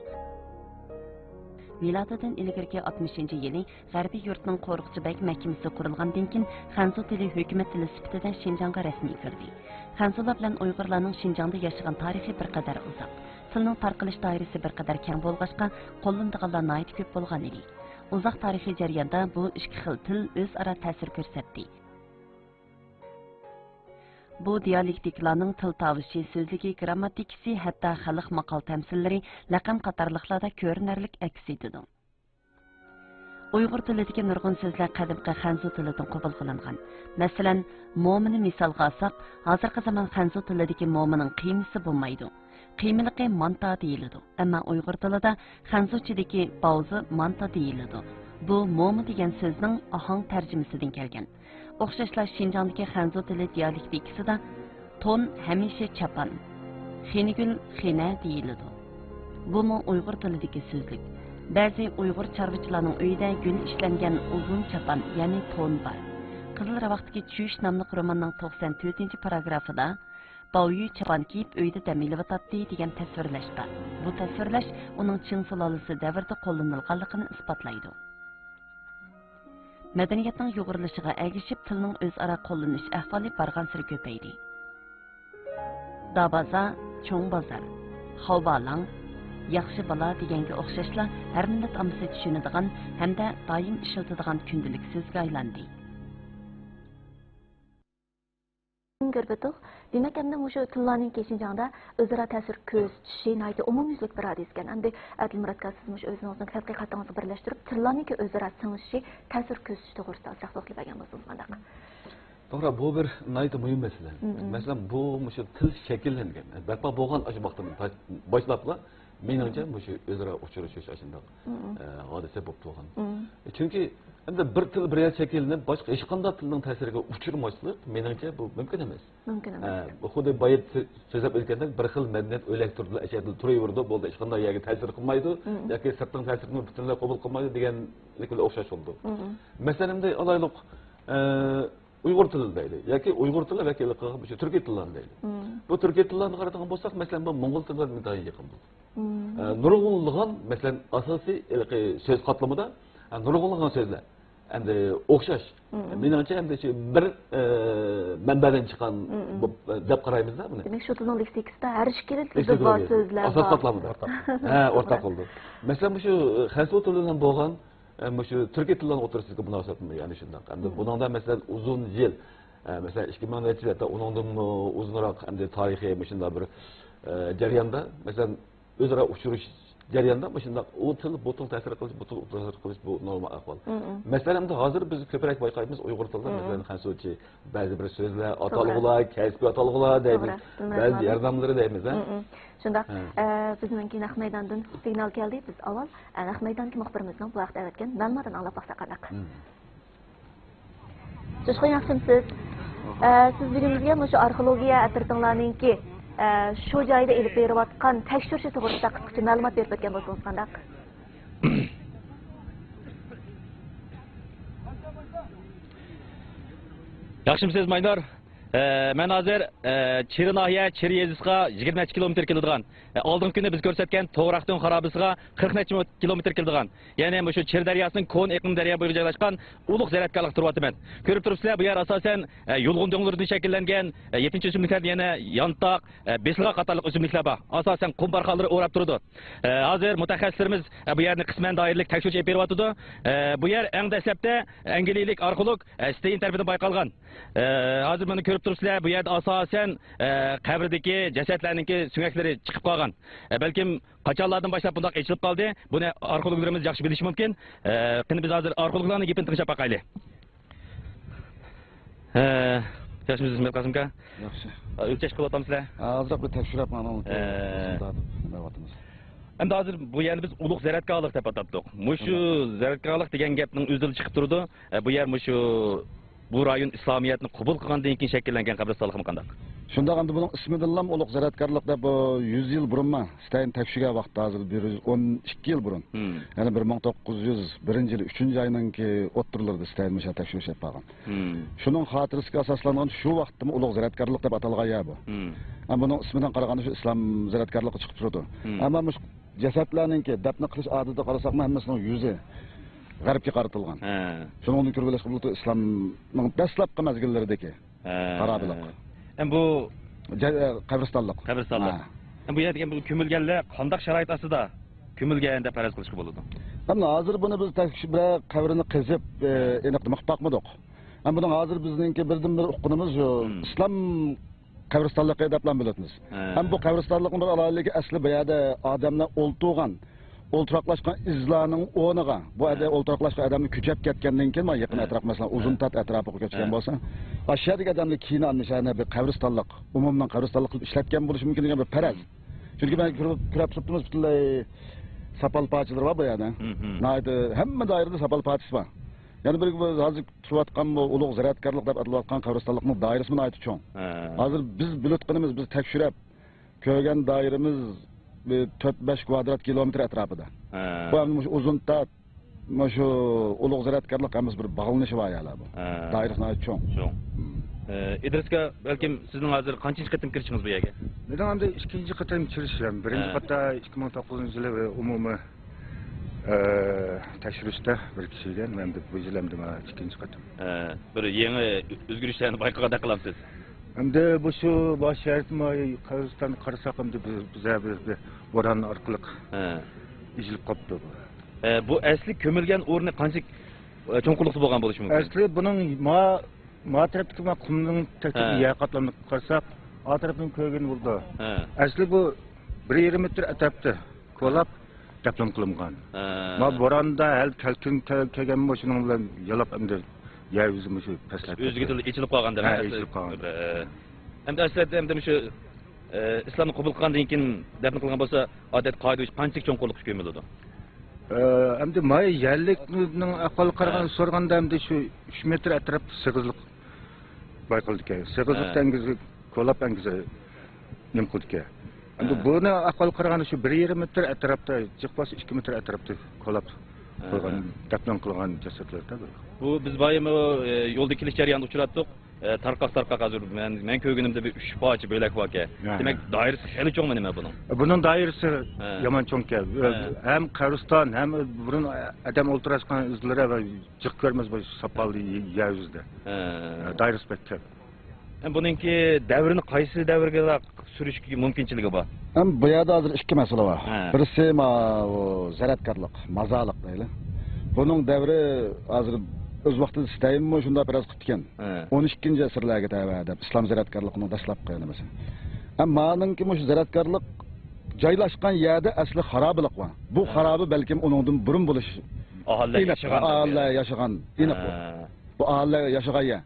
مىلادىدىن ئىلگىرىكى ئاتمىشىنچى يىلى غەربىي يۇرتنىڭ قورۇقچى بەگ مەھكىمىسى قۇرۇلغاندىن كېيىن، خەنزۇ تىلى ھۆكۈمەت تىلى سۈپىتىدە شىنجاڭغا رەسمىي كىردى. خەنزۇلار بىلەن ئۇيغۇرلارنىڭ شىنجاڭدا ياشىغان تارىخى بىر قەدەر ئۇزاق. تىلنىڭ تارقىلىش دائىرىسى بىر قەدەر كەڭ بولغاچقا، قوللىنىدىغانلار ناھايىتى كۆپ بولغان ئىدى. ئۇزاق تارىخىي جەرياندا بۇ ئىككى خىل تىل ئۆزئارا تەسىر كۆرسەتتى. بۇ دىيالېكتىكىلارنىڭ تىل تاۋۇشى، سۆزلۈكى، گىرامماتىكىسى، ھەتتا خەلق ماقال-تەمسىللىرى، لەقەم قاتارلىقلاردا كۆرۈنەرلىك ئەكس ئېتىدۇ. ئۇيغۇر تىلىدىكى نۇرغۇن سۆزلەر قەدىمكى خەنزۇ تىلىدىن قوبۇل قىلىنغان. مەسىلەن، مومىنى مىسالغا ئالساق، ھازىرقى زامان خەنزۇ تىلىدىكى مومىنىڭ قىيمىسى بولمايدۇ. قىيمىلىقى مانتا دېيىلىدۇ، ئەمما ئۇيغۇر تىلىدا خەنزۇچىدىكى باۋزى مانتا دېيىلىدۇ. بۇ موما دېگەن سۆزنىڭ ئاھاڭ تەرجىمىسىدىن كەلگەن. ئوخشاشلا شىنجاڭدىكى خەنزۇ تىلى دىيالېكتىكىسىدا تون ھەمىشە چاپان، خېنىگۈل خېنە دېيىلىدۇ. بۇمۇ ئۇيغۇر تىلىدىكى سۆزلۈك. بەزى ئۇيغۇر چارۋىچىلارنىڭ ئۆيىدە گۈل ئىشلەنگەن ئۇزۇن چاپان، يەنى تون بار. قىزىل راۋاقتىكى چۈش ناملىق روماننىڭ توقسان تۆتىنچى پاراگرافىدا، باۋيۈ چاپان كىيىپ ئۆيدە دەم ئېلىۋاتاتتى دېگەن تەسۋىرلەش بار. بۇ تەسۋىرلەش ئۇنىڭ چىڭ سۇلالىسى دەۋرىدە قوللىنىلغانلىقىنى ئىسپاتلايدۇ. مەدەنىيەتنىڭ يۇغۇرۇلۇشىغا ئەگىشىپ، تىلنىڭ ئۆزئارا قوللىنىش ئەھۋالى بارغانسېرى كۆپەيدى. دابازا، چوڭ بازار، خاۋبالاڭ، ياخشى بالا دېگەنگە ئوخشاشلا ھەر مىللەت ئاممىسى چۈشىنىدىغان ھەمدە دائىم ئىشلىتىدىغان كۈندىلىك سۆزگە ئايلاندى. كۆرۈۋاتىدۇ. دېمەك، ئەمدى مۇشۇ تىللارنىڭكى شىنجاڭدا ئۆزئارا تەسىر كۆرسىتىشى ناھايىتى ئومۇميۈزلۈك بىر ھادىسە ئىكەن. ئەمدى ئادىل مۇرات ئاكا، سىز مۇشۇ ئۆزىڭىزنىڭ تەتقىقاتىڭىزغا بىرلەشتۈرۈپ، تىللارنىڭكى ئۆزئارا سىڭىشىشى، تەسىر كۆرسىتىشى توغرىسىدا ئازراق توختىلىپ بەرگەن بولسىڭىز قانداق؟ توغرا، بۇ بىر ناھايىتى مۇھىم مەسىلە. مەسىلەن، بۇ مۇشۇ تىل شەكىللەنگەن، بەرپا بولغان ئاشۇ ۋاقىتتىن باش-، باشلاپلا مېنىڭچە، مۇشۇ ئۆزئارا ئۇچرىشىش ئاشۇنداق، ئە، ھادىسە بولۇپ تۇرغان. چۈنكى ئەمدى بىر تىل بىر يەردە شەكىللىنىپ، باشقا ھېچقانداق تىلنىڭ تەسىرىگە ئۇچرىماسلىق، مېنىڭچە، بۇ مۇمكىن ئەمەس. مۇمكىن ئەمەس. ھە، خۇددى بايا سۆ-، سۆزلەپ ئۆتكەندەك، بىر خىل مەدەنىيەت ئۆلەكتۈردىلا ئەشەدىلا تۇرۇۋېرىدۇ، بولدى، ھېچقانداق يەرگە تەسىر قىلمايدۇ ياكى سىرتنىڭ تەسىرىنى پۈتۈنلەي قوبۇل قىلمايدۇ دېگەنلىك بىلەن ئوخشاش بولىدۇ. مەسىلەن، ئەمدى ئالايلۇق، ئە، ئۇيغۇر تىلى دەيلى ياكى ئۇيغۇر تىلى ۋەكىللىك قىلغان مۇشۇ تۈركىي تىللارنى دەيلى. بۇ تۈركىي تىللارنى قارىدىغان بولساق، مەسىلەن، بۇ موڭغۇل تىلىغا ئىنتايىن يېقىن بولىدۇ. ئە، نۇرغۇنلىغان، مەسىلەن، ئاساسىي ھېلىقى سۆز قاتلىمىدا، ئە، نۇرغۇنلىغان سۆزلەر ئەمدى ئوخشاش. مېنىڭچە، ئەمدى شۇ بىر، ئە، مەنبەدىن چىققان بۇ، ئە، دەپ قارايمىز-دە بۇنى. دېمەك، شۇ تىلنىڭ لېكسىكىسىدا ھەر ئىككىلا تىلدا بار سۆزلەر ئاساس قاتلامدا. ھە، ئورتاق بولىدۇ. مەسىلەن، مۇشۇ خەنسۇ تىلى بىلەن بولغان، ئە، مۇشۇ تۈركىي تىللارنىڭ ئوتتۇرىسىدىكى مۇناسىۋەتمۇ يەنە شۇنداق. ئەمدى بۇنىڭدا، مەسىلەن، ئۇزۇن يىل، ئە، مەسىلەن، ئىككى مىڭ نەچچە يىل، ھەتتا ئۇنىڭدىنمۇ ئۇزۇنراق ئەمدى تارىخىي مۇشۇنداق بىر، ئە، جەرياندا، مەسىلەن، ئۆزئارا ئۇچرىشىش جەريانىدا مۇشۇنداق ئۇ تىل، بۇ تىل تەسىر قىلىش، بۇ تىل تەسىر قىلىش، بۇ نورمال ئەھۋال. مەسىلەن، ئەمدى ھازىر بىز كۆپرەك بايقايمىز ئۇيغۇر تىلىدا، مەسىلەن، خەنسۇچە، بەزى بىر سۆزلەر، ئاتالغۇلار، كەسپىي ئاتالغۇلار دەيمىز، بەزى ياردەملىرى دەيمىز، ھە؟ شۇنداق. ئە، بىزنىڭكى نەق مەيداندىن سىگنال كەلدى. بىز ئاۋۋال، ئە، نەق مەيداندىكى مۇخبىرىمىزنىڭ بۇ ھەقتە ئەۋەتكەن مەلۇماتىنى ئاڭلاپ باقساق قانداق؟ جۇشقۇن، ياخشىمۇسىز؟ ئە، سىز بۈگۈن بىزگە مۇشۇ ئارخېئولوگىيە ئەترىتىڭلارنىڭكى، ئە، شۇ جايدا ئېلىپ بېرىۋاتقان تەكشۈرۈشى توغرىسىدا قىسقىچە مەلۇمات بېرىپ ئۆتكەن بولسىڭىز قانداق؟ ياخشىمۇسىز، ماينۇر؟ ئە، مەن ھازىر، ئە، چىرى ناھىيە، چىرى يېزىسىغا يىگىرمە نەچچە كىلومېتىر كېلىدىغان، ئە، ئالدىنقى كۈنى بىز كۆرسەتكەن توغراقتىڭ خارابىسىغا قىرىق نەچچە كىلومېتىر كېلىدىغان، يەنى مۇشۇ چىرى دەرياسىنىڭ كونا ئېقىن دەريا بويىغا جايلاشقان ئۇلۇغ زىرائەتگاھلىقتا تۇرۇۋاتىمەن. كۆرۈپ تۇرۇپسىلەر، بۇ يەر ئاساسەن، ئە، يۇلغۇن دۆڭلىرىدىن شەكىللەنگەن، ئە، يېپىنچا ئۆسۈملۈكلەردىن يەنە يانتاق، ئە، بېسىلغا قاتارلىق ئۆسۈملۈكلەر بار. ئاساسەن قۇم بارخانلىرى ئوراپ تۇرىدۇ. ئە، ھازىر مۇتەخەسسىسلىرىمىز، ئە، بۇ يەرنى قىسمەن دائىرىلىك تەكشۈرۈش ئېلىپ بېرىۋاتىدۇ. ئە، بۇ يەر ئەڭ دەسلەپتە ئەنگلىيەلىك ئارخېئولوگ، ئە، ستېين تەرىپىدىن بايقالغان. ئە، ھازىر مانا كۆرۈپ تۇرۇپسىلەر، بۇ يەردە ئاساسەن، ئە، قەبرىدىكى جەسەتلەرنىڭكى سۆڭەكلىرى چىقىپ قالغان. ئە، بەلكىم قاچانلاردىن باشلاپ بۇنداق ئېچىلىپ قالدى، بۇنى ئارخېئولوگلىرىمىز ياخشى بىلىشى مۇمكىن. ئە، قېنى، بىز ھازىر ئارخېئولوگلارنىڭ گېپىنى تىڭشاپ باقايلى. ھە، ياخشىمۇسىز، ئىسمەت قاسىم ئاكا؟ ياخشى. ئا، ئۆلچەش قىلىۋاتامسىلەر؟ ھازىرراق بىر تەكشۈرۈپ، مانا، ھە، تارتىپ بېرىۋاتىمىز. ئەمدى ھازىر بۇ يەرنى بىز ئۇلۇغ زىرائەتگاھلىق دەپ ئاتاپتۇق. مۇشۇ زىرائەتگاھلىق دېگەن گەپنىڭ ئۆزىدىلا چىقىپ تۇرىدۇ. ئە، بۇ يەر مۇشۇ، بۇ رايون ئىسلامىيەتنى قوبۇل قىلغاندىن كېيىن شەكىللەنگەن قەبرىستانلىقمۇ قانداق؟ شۇنداق، ئەمدى بۇنىڭ ئىسمىدىنلا ئۇلۇغ زىرائەتگاھلىق دەپ، بۇ يۈز يىل بۇرۇنما ستەين تەكشۈرگەن ۋاقىتتا، ھازىر بىر يۈز ئون ئىككى يىل بۇرۇن. يەنى بىر مىڭ توققۇز يۈز بىرىنچى يىل ئۈچىنچى ئاينىڭكى ئوتتۇرىلىرىدا ستەين مۇشۇ تەكشۈرۈش ئېلىپ بارغان. شۇنىڭ خاتىرىسىگە ئاساسلانغان شۇ ۋاقىتتىمۇ ئۇلۇغ زىرائەتگاھلىق دەپ ئاتالغان يەر بۇ. ئەمما بۇنىڭ ئىسمىدىن قارىغاندا شۇ ئىسلام زىرائەتگاھلىقى چىقىپ تۇرىدۇ. ئەمما مۇشۇ جەسەتلەرنىڭكى دەپنە قىلىش ئادىتىگە قارىساقمۇ، ھەممىسىنىڭ يۈزى غەربكە قارىتىلغان. شۇنىڭدىن كۆرۈۋېلىشقا بولىدۇ، ئىسلامنىڭ دەسلەپكى مەزگىللىرىدىكى ھە، خارابىلىق. ھە. ئەمدى بۇ جا-، قەبرىستانلىق. قەبرىستانلىق. ھە. ئەمدى بۇ يەردىكى بۇ كۆمۈلگەنلەر قانداق شارائىت ئاستىدا كۆمۈلگەن دەپ پەرەز قىلىشقا بولىدۇ؟ ئەمدى ھازىر بۇنى بىز تەكشى-، بىرەر قەبرىنى قېزىپ، ئە، ھە، ئېنىق دېمەق باقمىدۇق. ھەم بۇنىڭ ھازىر بىزنىڭكى بىردىنبىر ئۇققىنىمىز شۇ ئىسلام قەبرىستانلىقى دەپلا بىلىۋاتىمىز. ھە. ھەم بۇ قەبرىستانلىقنىڭ بىر ئالاھىدىلىكى، ئەسلى بۇ يەردە ئادەملەر ئولتۇرغان، ئولتۇراقلاشقان ئىزلارنىڭ ئورنىغا، بۇ يەردە ئولتۇراقلاشقان ئادەملەر كۆچۈپ كەتكەندىن كېيىن، مانا يېقىن ئەتراپ، مەسىلەن، ئۇزۇنتات ئەتراپىغا كۆچكەن بولسا، ئاشۇ يەردىكى ئادەملەر كېيىن ئاندىن شەھەرنى بىر قەبرىستانلىق، ئومۇمنىڭ قەبرىستانلىقى قىلىپ ئىشلەتكەن بولۇشى مۇمكىن دېگەن بىر پەرەز. چۈنكى مەن كۆرۈپ، كۆرۈپ تۇرۇپتىمىز، پۈتۈنلەي ساپال پارچىلىرى بار بۇ يەردە. ناھايىتى ھەممە دائىرىدە ساپال پارچىسى بار. يەنە بىر، بىز ھازىر تۇرۇۋاتقان بۇ ئۇلۇغ زىرائەتگاھلىق دەپ ئاتىلىۋاتقان قەبرىستانلىقنىڭ دائىرىسىمۇ ناھايىتى چوڭ. ھە. ھازىر بىز بىلىۋاتقىنىمىز، بىز تەكشۈرۈپ كۆرگەن دائىرىمىز بىر تۆت بەش كۋادرات كىلومېتىر ئەتراپىدا. ھە. بۇ ئەمدى مۇشۇ ئۇزۇنتات، مۇشۇ ئۇلۇغ زىرائەتگاھلىق ھەممىسى بىر باغلىنىشى بار يەرلەر بۇ. ھە. دائىرىسى ناھايىتى چوڭ. چوڭ. ئە، ئىدرىس ئاكا، بەلكىم سىزنىڭ ھازىر قانچىنچى قېتىم كىرىشىڭىز بۇ يەرگە؟ مېنىڭ ئەمدى ئىككىنچى قېتىم كىرىشىم. بىرىنچى قېتىمدا ئىككى مىڭ توققۇزىنچى يىلى ئومۇمىي ئە، تەكشۈرۈشتە بىر كىشى ئىكەن، ئەمدى بۇ يىل ئەمدى مانا ئىككىنچى قېتىم. ئە، بىر يېڭى ئۆزگىرىشلەرنى بايقىغاندەك قىلامسىز؟ ئەمدى بۇ شۇ باش شەھەرمۇ قەبرىستانغا قارىساق، ئەمدى بىز، بىز، بىز، بىز بوران ئارقىلىق ئېچىلىپ قاپتۇ بۇ. ئە، بۇ ئەسلى كۆمۈلگەن ئورنى قانچە، ئە، چوڭقۇرلۇقتا بولغان بولۇشى مۇمكىن؟ ئەسلى بۇنىڭ ما-، ما تەرەپتىكى ما قۇمنىڭ تەكتىكى يەر قاتلىمىغا قارىساق، ئا تەرەپنى كۆرگىلى بولىدۇ. ئەسلى بۇ بىر يېرىم مېتىر ئەتراپتا كولاپ دەپنە قىلىنغان. ھە. ما بوراندا ھەل كەلكۈن كەل-، كەلگەنمۇ شۇنىڭ بىلەن يالاپ ئەمدى يەر يۈزى مۇشۇ پەسلەپ كەتتى. ئۆزىگە ئېچىلىپ قالغان دەپ. ھە، ئەسلى ئېچىلىپ قالغان. ھە. ئەمدى ئەسلىدە ئەمدى مۇشۇ ئە، ئىسلامنى قوبۇل قىلغاندىن كېيىن دەپنە قىلغان بولسا، ئادەتتە قائىدە بويىچە قانچىلىك چوڭقۇرلۇققا كۆمۈلىدۇ؟ ئە، ئەمدى ماي يەرلىكنىڭ ئەھۋالىغا قارىغاندا، ھە، سورىغاندا ئەمدى شۇ ئۈچ مېتىر ئەتراپتا سېغىزلىق بايقىلىدىكەن. سېغىزلىقتا، ھە، ئەڭگۈزى كولاپ ئەڭگۈزى نېمە قىلىدىكەن. ئەمدى، ھە، بۇنى ئەھۋالىغا قارىغاندا شۇ بىر يېرىم مېتىر ئەتراپتا، جىق بولسا ئىككى مېتىر ئەتراپتا كولاپ، ھە، قىلغان، ھە، دەپنە قىلغان جەسەتلەردە بۇ. بۇ بىز بايىمۇ، ئە، يولدا كېلىش جەريانىدا ئۇچراتتۇق. ئە، تارقاق-تارقاق ھازىر مەن، مەن كۆرگىنىمدە بىر ئۈچ پارچە بۆلەك باركەن. ھە، دېمەك، ھە، دائىرىسى خېلى چوڭ نېمە بۇنىڭ؟ بۇنىڭ دائىرىسى، ھە، يامان چوڭكەن. ھە. ھەم قەبرىستان، ھەم بۇرۇن ئادەم ئولتۇرۇۋاتقان ئىزلىرى ۋە جىق كۆرمەس بۇ ساپال يەر يۈزىدە. ھە. دائىرىسى بەك كەڭ. ھەم بۇنىڭكى دەۋرىنى قايسى دەۋرگە سۈرۈشكە مۇمكىنچىلىكى بار؟ ھەم بۇ يەردە ھازىر ئىككى مەسىلە بار. ھە. بىرسى ماۋۇ زەرەتكارلىق، مازارلىق دەيلى. بۇنىڭ دەۋرى ھازىر ئۆز ۋاقتىدا ستەينمۇ شۇنداق پەرەز قىپتىكەن. ھە. ئون ئىككىنچى ئەسىرلەرگە تەۋە دەپ، ئىسلام زەرەتكارلىقىنىڭ دەسلەپكى نېمىسى. ھەم مانىڭكى مۇشۇ زەرەتكارلىق جايلاشقان يەردە ئەسلى خارابىلىق بار. بۇ، ھە، خارابە بەلكىم ئۇنىڭدىن بۇرۇن بولۇش. ئاھالىلەر ئېنىق، ياشىغان ئاھالىلەر دەۋر. ياشىغان، ئېنىق بۇ. ھە. بۇ ئاھالىلەر ياشىغان يەر.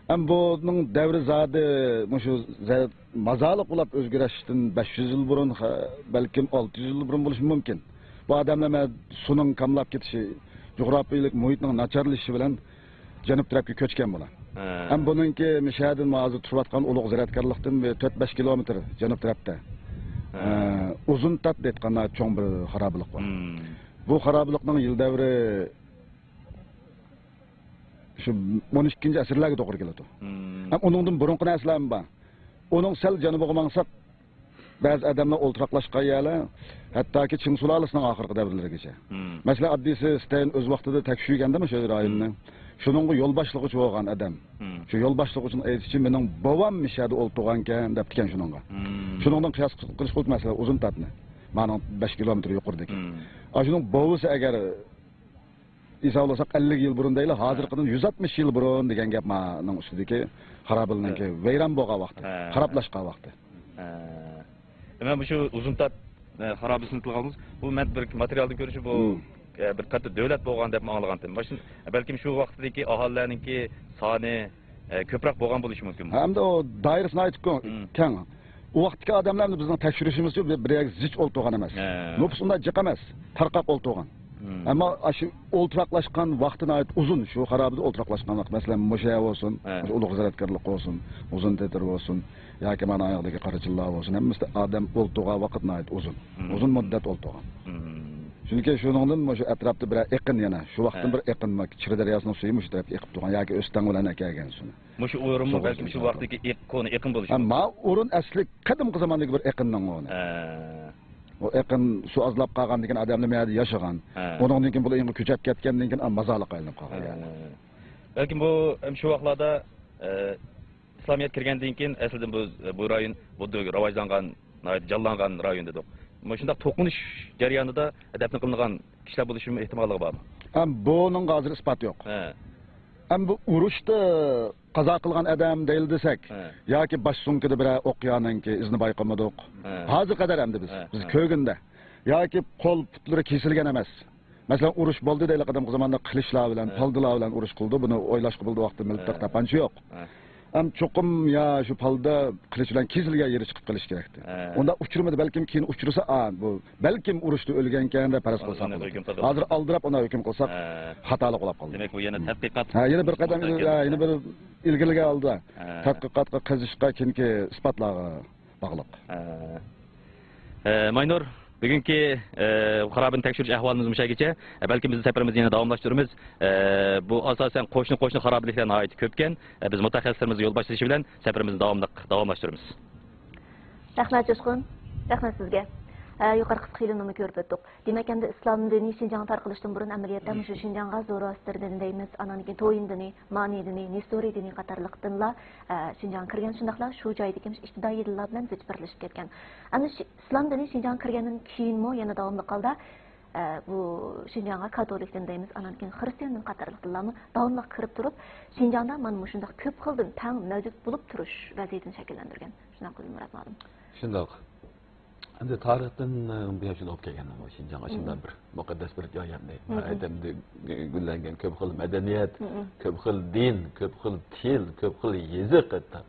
ئەم بۇنىڭ دەۋرى زادى مۇشۇ زە-، مازارلىق بولاپ ئۆزگىرىشتىن بەش يۈز يىل بۇرۇن، خە-، بەلكىم ئالتە يۈز يىل بۇرۇن بولۇشى مۇمكىن. بۇ ئادەملەر مە-، سۇنىڭ كاملاپ كېتىشى، جۇغراپىيىلىك مۇھىتنىڭ ناچارلىشىشى بىلەن جەنۇب تەرەپكە كۆچكەن بۇلار. ھە. ھەم بۇنىڭكى مىشەدىن ھازىر تۇرۇۋاتقان ئۇلۇغ زەرەتكارلىقتىن بىر تۆت بەش كىلومېتىر جەنۇب تەرەپتە. ھە. ئە، ئۇزۇن تات دەيدىغان چوڭ بىر خارابىلىق بار. مم. بۇ خارابىلىقنىڭ يىل دەۋرى شۇ ئون ئىككىنچى ئەسىرلەرگە توغرا كېلىدۇ. مم. ھەم ئۇنىڭدىن بۇرۇنقى نەرسىلەرمۇ بار. ئۇنىڭ سەل جەنۇبىغا ماڭساق، بەزى ئادەملەر ئولتۇراقلاشقان يەرلەر، ھەتتاكى چىڭ سۇلالىسىنىڭ ئاخىرقى دەۋرلىرىگىچە. مم. مەسىلەن، ئاددىيسى ستەين ئۆز ۋاقتىدا تەكشۈرگەندە مۇشۇ رايوننى. مم. شۇنىڭغا يول باشلىغۇچى بولغان ئادەم. مم. شۇ يول باشلىغۇچىنىڭ ئېيتىشىچە، مېنىڭ بوۋام مىشەدە ئولتۇرغانكەن دەپتىكەن شۇنىڭغا. مم. شۇنىڭدىن قىياس قىلىش قىلدۇق مەسىلەن، ئۇزۇن تاتنى. مانىڭ بەش كىلومېتىر يۇقىرىدىكى. مم. ئاشۇنىڭ بوۋىسى ئەگەر ھېسابلىساق، ئەللىك يىل بۇرۇن دەيلى، ھازىرقىدىن يۈز ئاتمىش يىل بۇرۇن دېگەن گەپ مانىڭ ئۈستىدىكى خارابىلىنىڭكى ھە. ۋەيران بولغان ۋاقتى، ھە. خارابلاشقان ۋاقتى. ھە. دېمەك، مۇشۇ ئۇزۇن تات، ئە، خارابىسىنى تىلغا ئالدىڭىز. بۇ مەن بىر ماتېرىيالدىن كۆرۈشۈم، بۇ، مم. ئە، بىر قاتتىق دۆلەت بولغان دەپ ئاڭلىغانتىم. ماشىنا، بەلكىم شۇ ۋاقىتتىكى ئاھالىلەرنىڭكى سانى، ئە، كۆپرەك بولغان بولۇشى مۇمكىن. ھەمدە ئۇ دائىرىسى ناھايىتى كۆ-، مم. كەڭ. ئۇ ۋاقىتتىكى ئادەملەرنى بىزنىڭ تەكشۈرۈشىمىزچە بىر، بىر يەرگە زىچ ئولتۇرغان ئەمەس. ھە. نوپۇس ئۇنداق جىق ئەمەس. تارقاق ئولتۇرغان. مم. ئەمما ئاشۇ ئولتۇراقلاشقان ۋاقتى ناھايىتى ئۇزۇن، شۇ خارابىدە ئولتۇراقلاشقان ۋاقىت. مەسىلەن، مۇشۇ يەر بولسۇن، ھە. مۇشۇ ئۇلۇغ زەرەتكارلىق بولسۇن، ئۇزۇن تېتىر بولسۇن، ياكى مانا ئاياغدىكى قاراچىللار بولسۇن، ھەممىسىدە ئادەم ئولتۇرغان ۋاقىت ناھايىتى ئۇزۇن. مم. ئۇزۇن مۇددەت ئولتۇرغان. مم. چۈنكى شۇنىڭدىن مۇشۇ ئەتراپتا بىرەر ئېقىن يەنە، شۇ ۋاقىتتىن ھە. بىر ئېقىن، چىرى دەرياسىنىڭ سۈيى مۇشۇ تەرەپكە ئېقىپ تۇرغان ياكى ئۆستەڭ بىلەن ئەكەلگەن سۇنى. مۇشۇ ئورۇنمۇ سوغۇق بەلكىم شۇ سۇنى ۋاقىتتىكى ئېق-، كونا ئېقىن بولۇشى ھە، مۇمكىن. ما ئورۇن ئەسلى قەدىمكى زاماندىكى بىر ئېقىننىڭ ئورنى. ھە. ئۇ ئېقىن سۇ ئازلاپ قالغاندىن كېيىن ئادەملەر مۇ يەردە ياشىغان. ھە. ئۇنىڭدىن كېيىن بۇلار ئېڭىغا كۆچۈپ كەتكەندىن كېيىن، ئا، مازارلىق ئايلىنىپ قالغان ھە. يەرلەر. بەلكىم بۇ، ھەم شۇ ۋاقىتلاردا، ئە، ئىسلامىيەت كىرگەندىن كېيىن، ئەسلىدىن بۇ، بۇ رايون بۇددا راۋاجلانغان، ناھايىتى جانلانغان رايون دېدۇق. مۇشۇنداق توقۇنۇش جەريانىدا دەپنە قىلىنغان كىشىلەر بولۇشىمۇ ئېھتىماللىقى بارمۇ؟ ھەم بۇنىڭغا ھازىر ئىسپات يوق. ھە. ھەم بۇ ئۇرۇشتا قازا قىلغان ئادەم دەيلى دېسەك، ھە. ياكى باش سومكىدا بىرەر ئوقيانىڭكى ئىزىنى بايقىمىدۇق. ھە. ھازىرغا قەدەر ئەمدى بىز، ھە، بىز ھە. كۆرگەندە. ياكى قول پۇتلىرى كېسىلگەن ئەمەس. مەسىلەن، ئۇرۇش بولدى دەيلى، قەدىمكى زاماندا قىلىچلار بىلەن، ھە. پالدىلار بىلەن ئۇرۇش قىلدى. بۇنى ئويلاشقا بولىدۇ، ۋاقتى مىلتىق ھە. تاپانچا يوق. ھە. ئەم چوقۇم يا شۇ پالدا قىلىچ بىلەن كېسىلگەن يېرى چىقىپ قېلىشى كېرەكتى. ھە. ئۇنداق ئۇچرىمىدى، بەلكىم كېيىن ئۇچرىسا، ئا، بۇ بەلكىم ئۇرۇشتا ئۆلگەنكەن دەپ پەرەز قىلساق بولىدۇ. ھازىر ئالدىراپ ئۇنداق ھۆكۈم قىلساق ھە. خاتالىق بولاپ قالدى. دېمەك، بۇ يەنە تەتقىقات ھە، يەنە بىر قەدەم، ھە، يەنە بىر ئىلگىرىلىگە ئالدى. ھە. تەتقىقاتقا، قېزىشقا، كېيىنكى ئىسپاتلارغا باغلىق. ھە. ئە، ماينۇر، بۈگۈنكى، ئە، خارابىنى تەكشۈرۈش ئەھۋالىمىز مۇشۇ يەرگىچە. ئە، بەلكىم بىز سەپىرىمىزنى يەنە داۋاملاشتۇرىمىز. ئە، بۇ ئاساسەن قوشنا-قوشنا خارابىلىكلەر ناھايىتى كۆپكەن. ئە، بىز مۇتەخەسسىسلىرىمىزنىڭ يول باشلىشى بىلەن سەپىرىمىزنى داۋاملىق داۋاملاشتۇرىمىز. رەھمەت، جۇشقۇن. رەھمەت سىزگە. ئە، يۇقىرىقى قىسقا فىلىمنىمۇ كۆرۈپ ئۆتتۇق. دېمەك، ئەمدى ئىسلام دىنى شىنجاڭ تارقىلىشتىن بۇرۇن ئەمەلىيەتتە مۇشۇ شىنجاڭغا زوراستر دىنى دەيمىز، ئانان كېيىن تويىن دىنى، مانى دىنى، نېستورىي دىنى قاتارلىقتىنلا، ئە، شىنجاڭغا كىرگەن، شۇنداقلا شۇ جايدىكى مۇشۇ ئىپتىدائىي دىنلار بىلەن زىچ بىرلىشىپ كەتكەن. ئەمدى شى-، ئىسلام دىنى شىنجاڭغا كىرگەندىن كېيىنمۇ يەنە داۋاملىق ھالدا، ئە، بۇ شىنجاڭغا كاتولىك دىن دەيمىز، ئانان كېيىن خىرىستىيان دىن قاتارلىق دىنلارمۇ داۋاملىق كىرىپ تۇرۇپ، شىنجاڭدا مانا مۇشۇنداق كۆپ خىل دىن تەڭ مەۋجۇت بولۇپ تۇرۇش ۋەزىيىتىنى شەكىللەندۈرگەن. شۇنداققۇ، مۇرات مۇئەللىم؟ شۇنداق. ئەمدى تارىختىن، ئە، بۇيان شۇنداق بولۇپ كەلگەن، شىنجاڭ ئاشۇنداق بىر مۇقەددەس بىر جاي ئەمدى. ناھايىتى ئەمدى گۈللەنگەن كۆپ خىل مەدەنىيەت، كۆپ خىل دىن، كۆپ خىل تىل، كۆپ خىل يېزىق ھەتتا.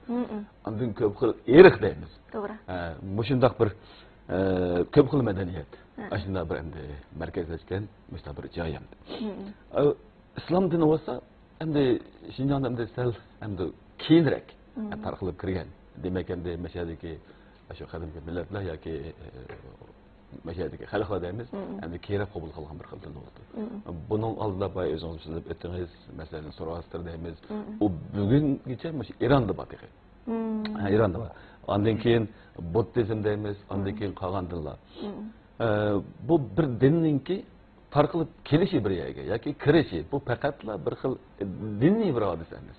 ئاندىن كۆپ خىل ئىرق دەيمىز. توغرا. ئە، مۇشۇنداق بىر، ئە، كۆپ خىل مەدەنىيەت. ئاشۇنداق بىر ئەمدى مەركەزلەشكەن مۇشۇنداق بىر جاي ئەمدى. ئە، ئىسلام دىنى بولسا ئەمدى شىنجاڭدا ئەمدى سەل ئەمدى كېيىنرەك تارقىلىپ كىرگەن. دېمەك، ئەمدى مەشەدىكى شۇ قەدىمكى مىللەتلەر ياكى، ئە، مەشەدىكى خەلقلەر دەيمىز، ئەمدى كېيىنرەك قوبۇل قىلغان بىر خىل تىل بولدى. بۇنىڭ ئالدىدا بايا ئۆزىڭىز سۆزلەپ ئۆتتىڭىز، مەسىلەن، زوراستر دەيمىز. ئۇ بۈگۈنگىچە مۇشۇ ئىراندا بار تېخى. ھە، ئىراندا بار. ئاندىن كېيىن بۇددىزم دەيمىز، ئاندىن كېيىن قالغان دىنلار. ئە، بۇ بىر دىننىڭكى تارقىلىپ كېلىشى بىر يەرگە ياكى كىرىشى، بۇ پەقەتلا بىر خىل دىنىي بىر ھادىسە ئەمەس.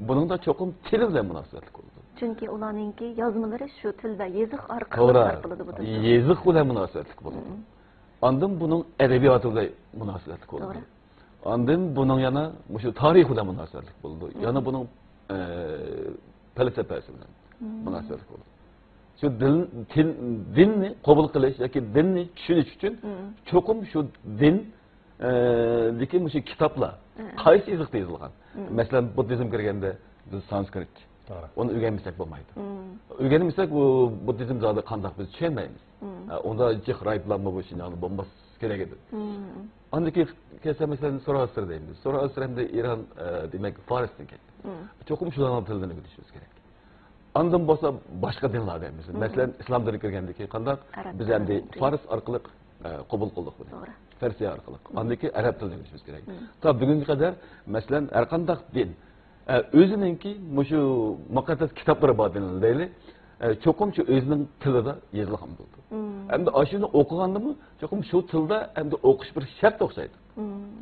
بۇنىڭدا چوقۇم تىل بىلەن مۇناسىۋەتلىك بولىدۇ. چۈنكى ئۇلارنىڭكى يازمىلىرى شۇ تىل ۋە يېزىق ئارقىلىق توغرا. تارقىلىدۇ بۇ تىل. يېزىق بىلەن مۇناسىۋەتلىك بولىدۇ. ئاندىن بۇنىڭ ئەدەبىياتى بىلەن مۇناسىۋەتلىك بولىدۇ. توغرا. ئاندىن بۇنىڭ يەنە مۇشۇ تارىخى بىلەن مۇناسىۋەتلىك بولىدۇ. يەنە بۇنىڭ، ئە، پەلسەپەسى بىلەن مۇناسىۋەتلىك بولىدۇ. شۇ دىن، تىل، دىننى قوبۇل قىلىش ياكى دىننى چۈشىنىش ئۈچۈن چوقۇم شۇ دىن، ئە، دىكى مۇشۇ كىتابلار قايسى يېزىقتا يېزىلغان؟ مەسىلەن، بۇددىزم كىرگەندە بىز سانسكرىت. توغرا. ئۇنى ئۆگەنمىسەك بولمايدۇ. ئۆگەنمىسەك، بۇ بۇددىزم زادى قانداق بىز چۈشەنمەيمىز. ئە، ئۇندا جىق راھىبلارمۇ بۇ شىنجاڭدا بولماس كېرەك ئىدى. ئاندىن كېيىن كەلسە، مەسىلەن، زوراستر دەيمىز. زوراستر ئەمدى ئىران، ئە، دېمەك، فارستىن كەلگەن. چوقۇم شۇلارنىڭ تىلىنى ئۆگىنىشىمىز كېرەك. ئاندىن بولسا باشقا دىنلار دەيمىز. مەسىلەن، ئىسلام دىنى كىرگەندىن كېيىن قانداق؟ ئەرەب بىز ئەمدى تىلى. فارس ئارقىلىق، ئە، قوبۇل قىلدۇق بۇنى. توغرا. پەرسىيە ئارقىلىق. ئاندىن كېيىن ئەرەب تىلىنى ئۆگىنىشىمىز كېرەك. تا بۈگۈنگە قەدەر، مەسىلەن، ھەر قانداق دىن، ئە، ئۆزىنىڭكى مۇشۇ مۇقەددەس كىتابلىرى بار دىنلار دەيلى، ئە، چوقۇم شۇ ئۆزىنىڭ تىلىدا يېزىلغان بولىدۇ. ئەمدى ئاشۇنى ئوقۇغاندىمۇ چوقۇم شۇ تىلدا ئەمدى ئوقۇش بىر شەرت ئوخشايدۇ.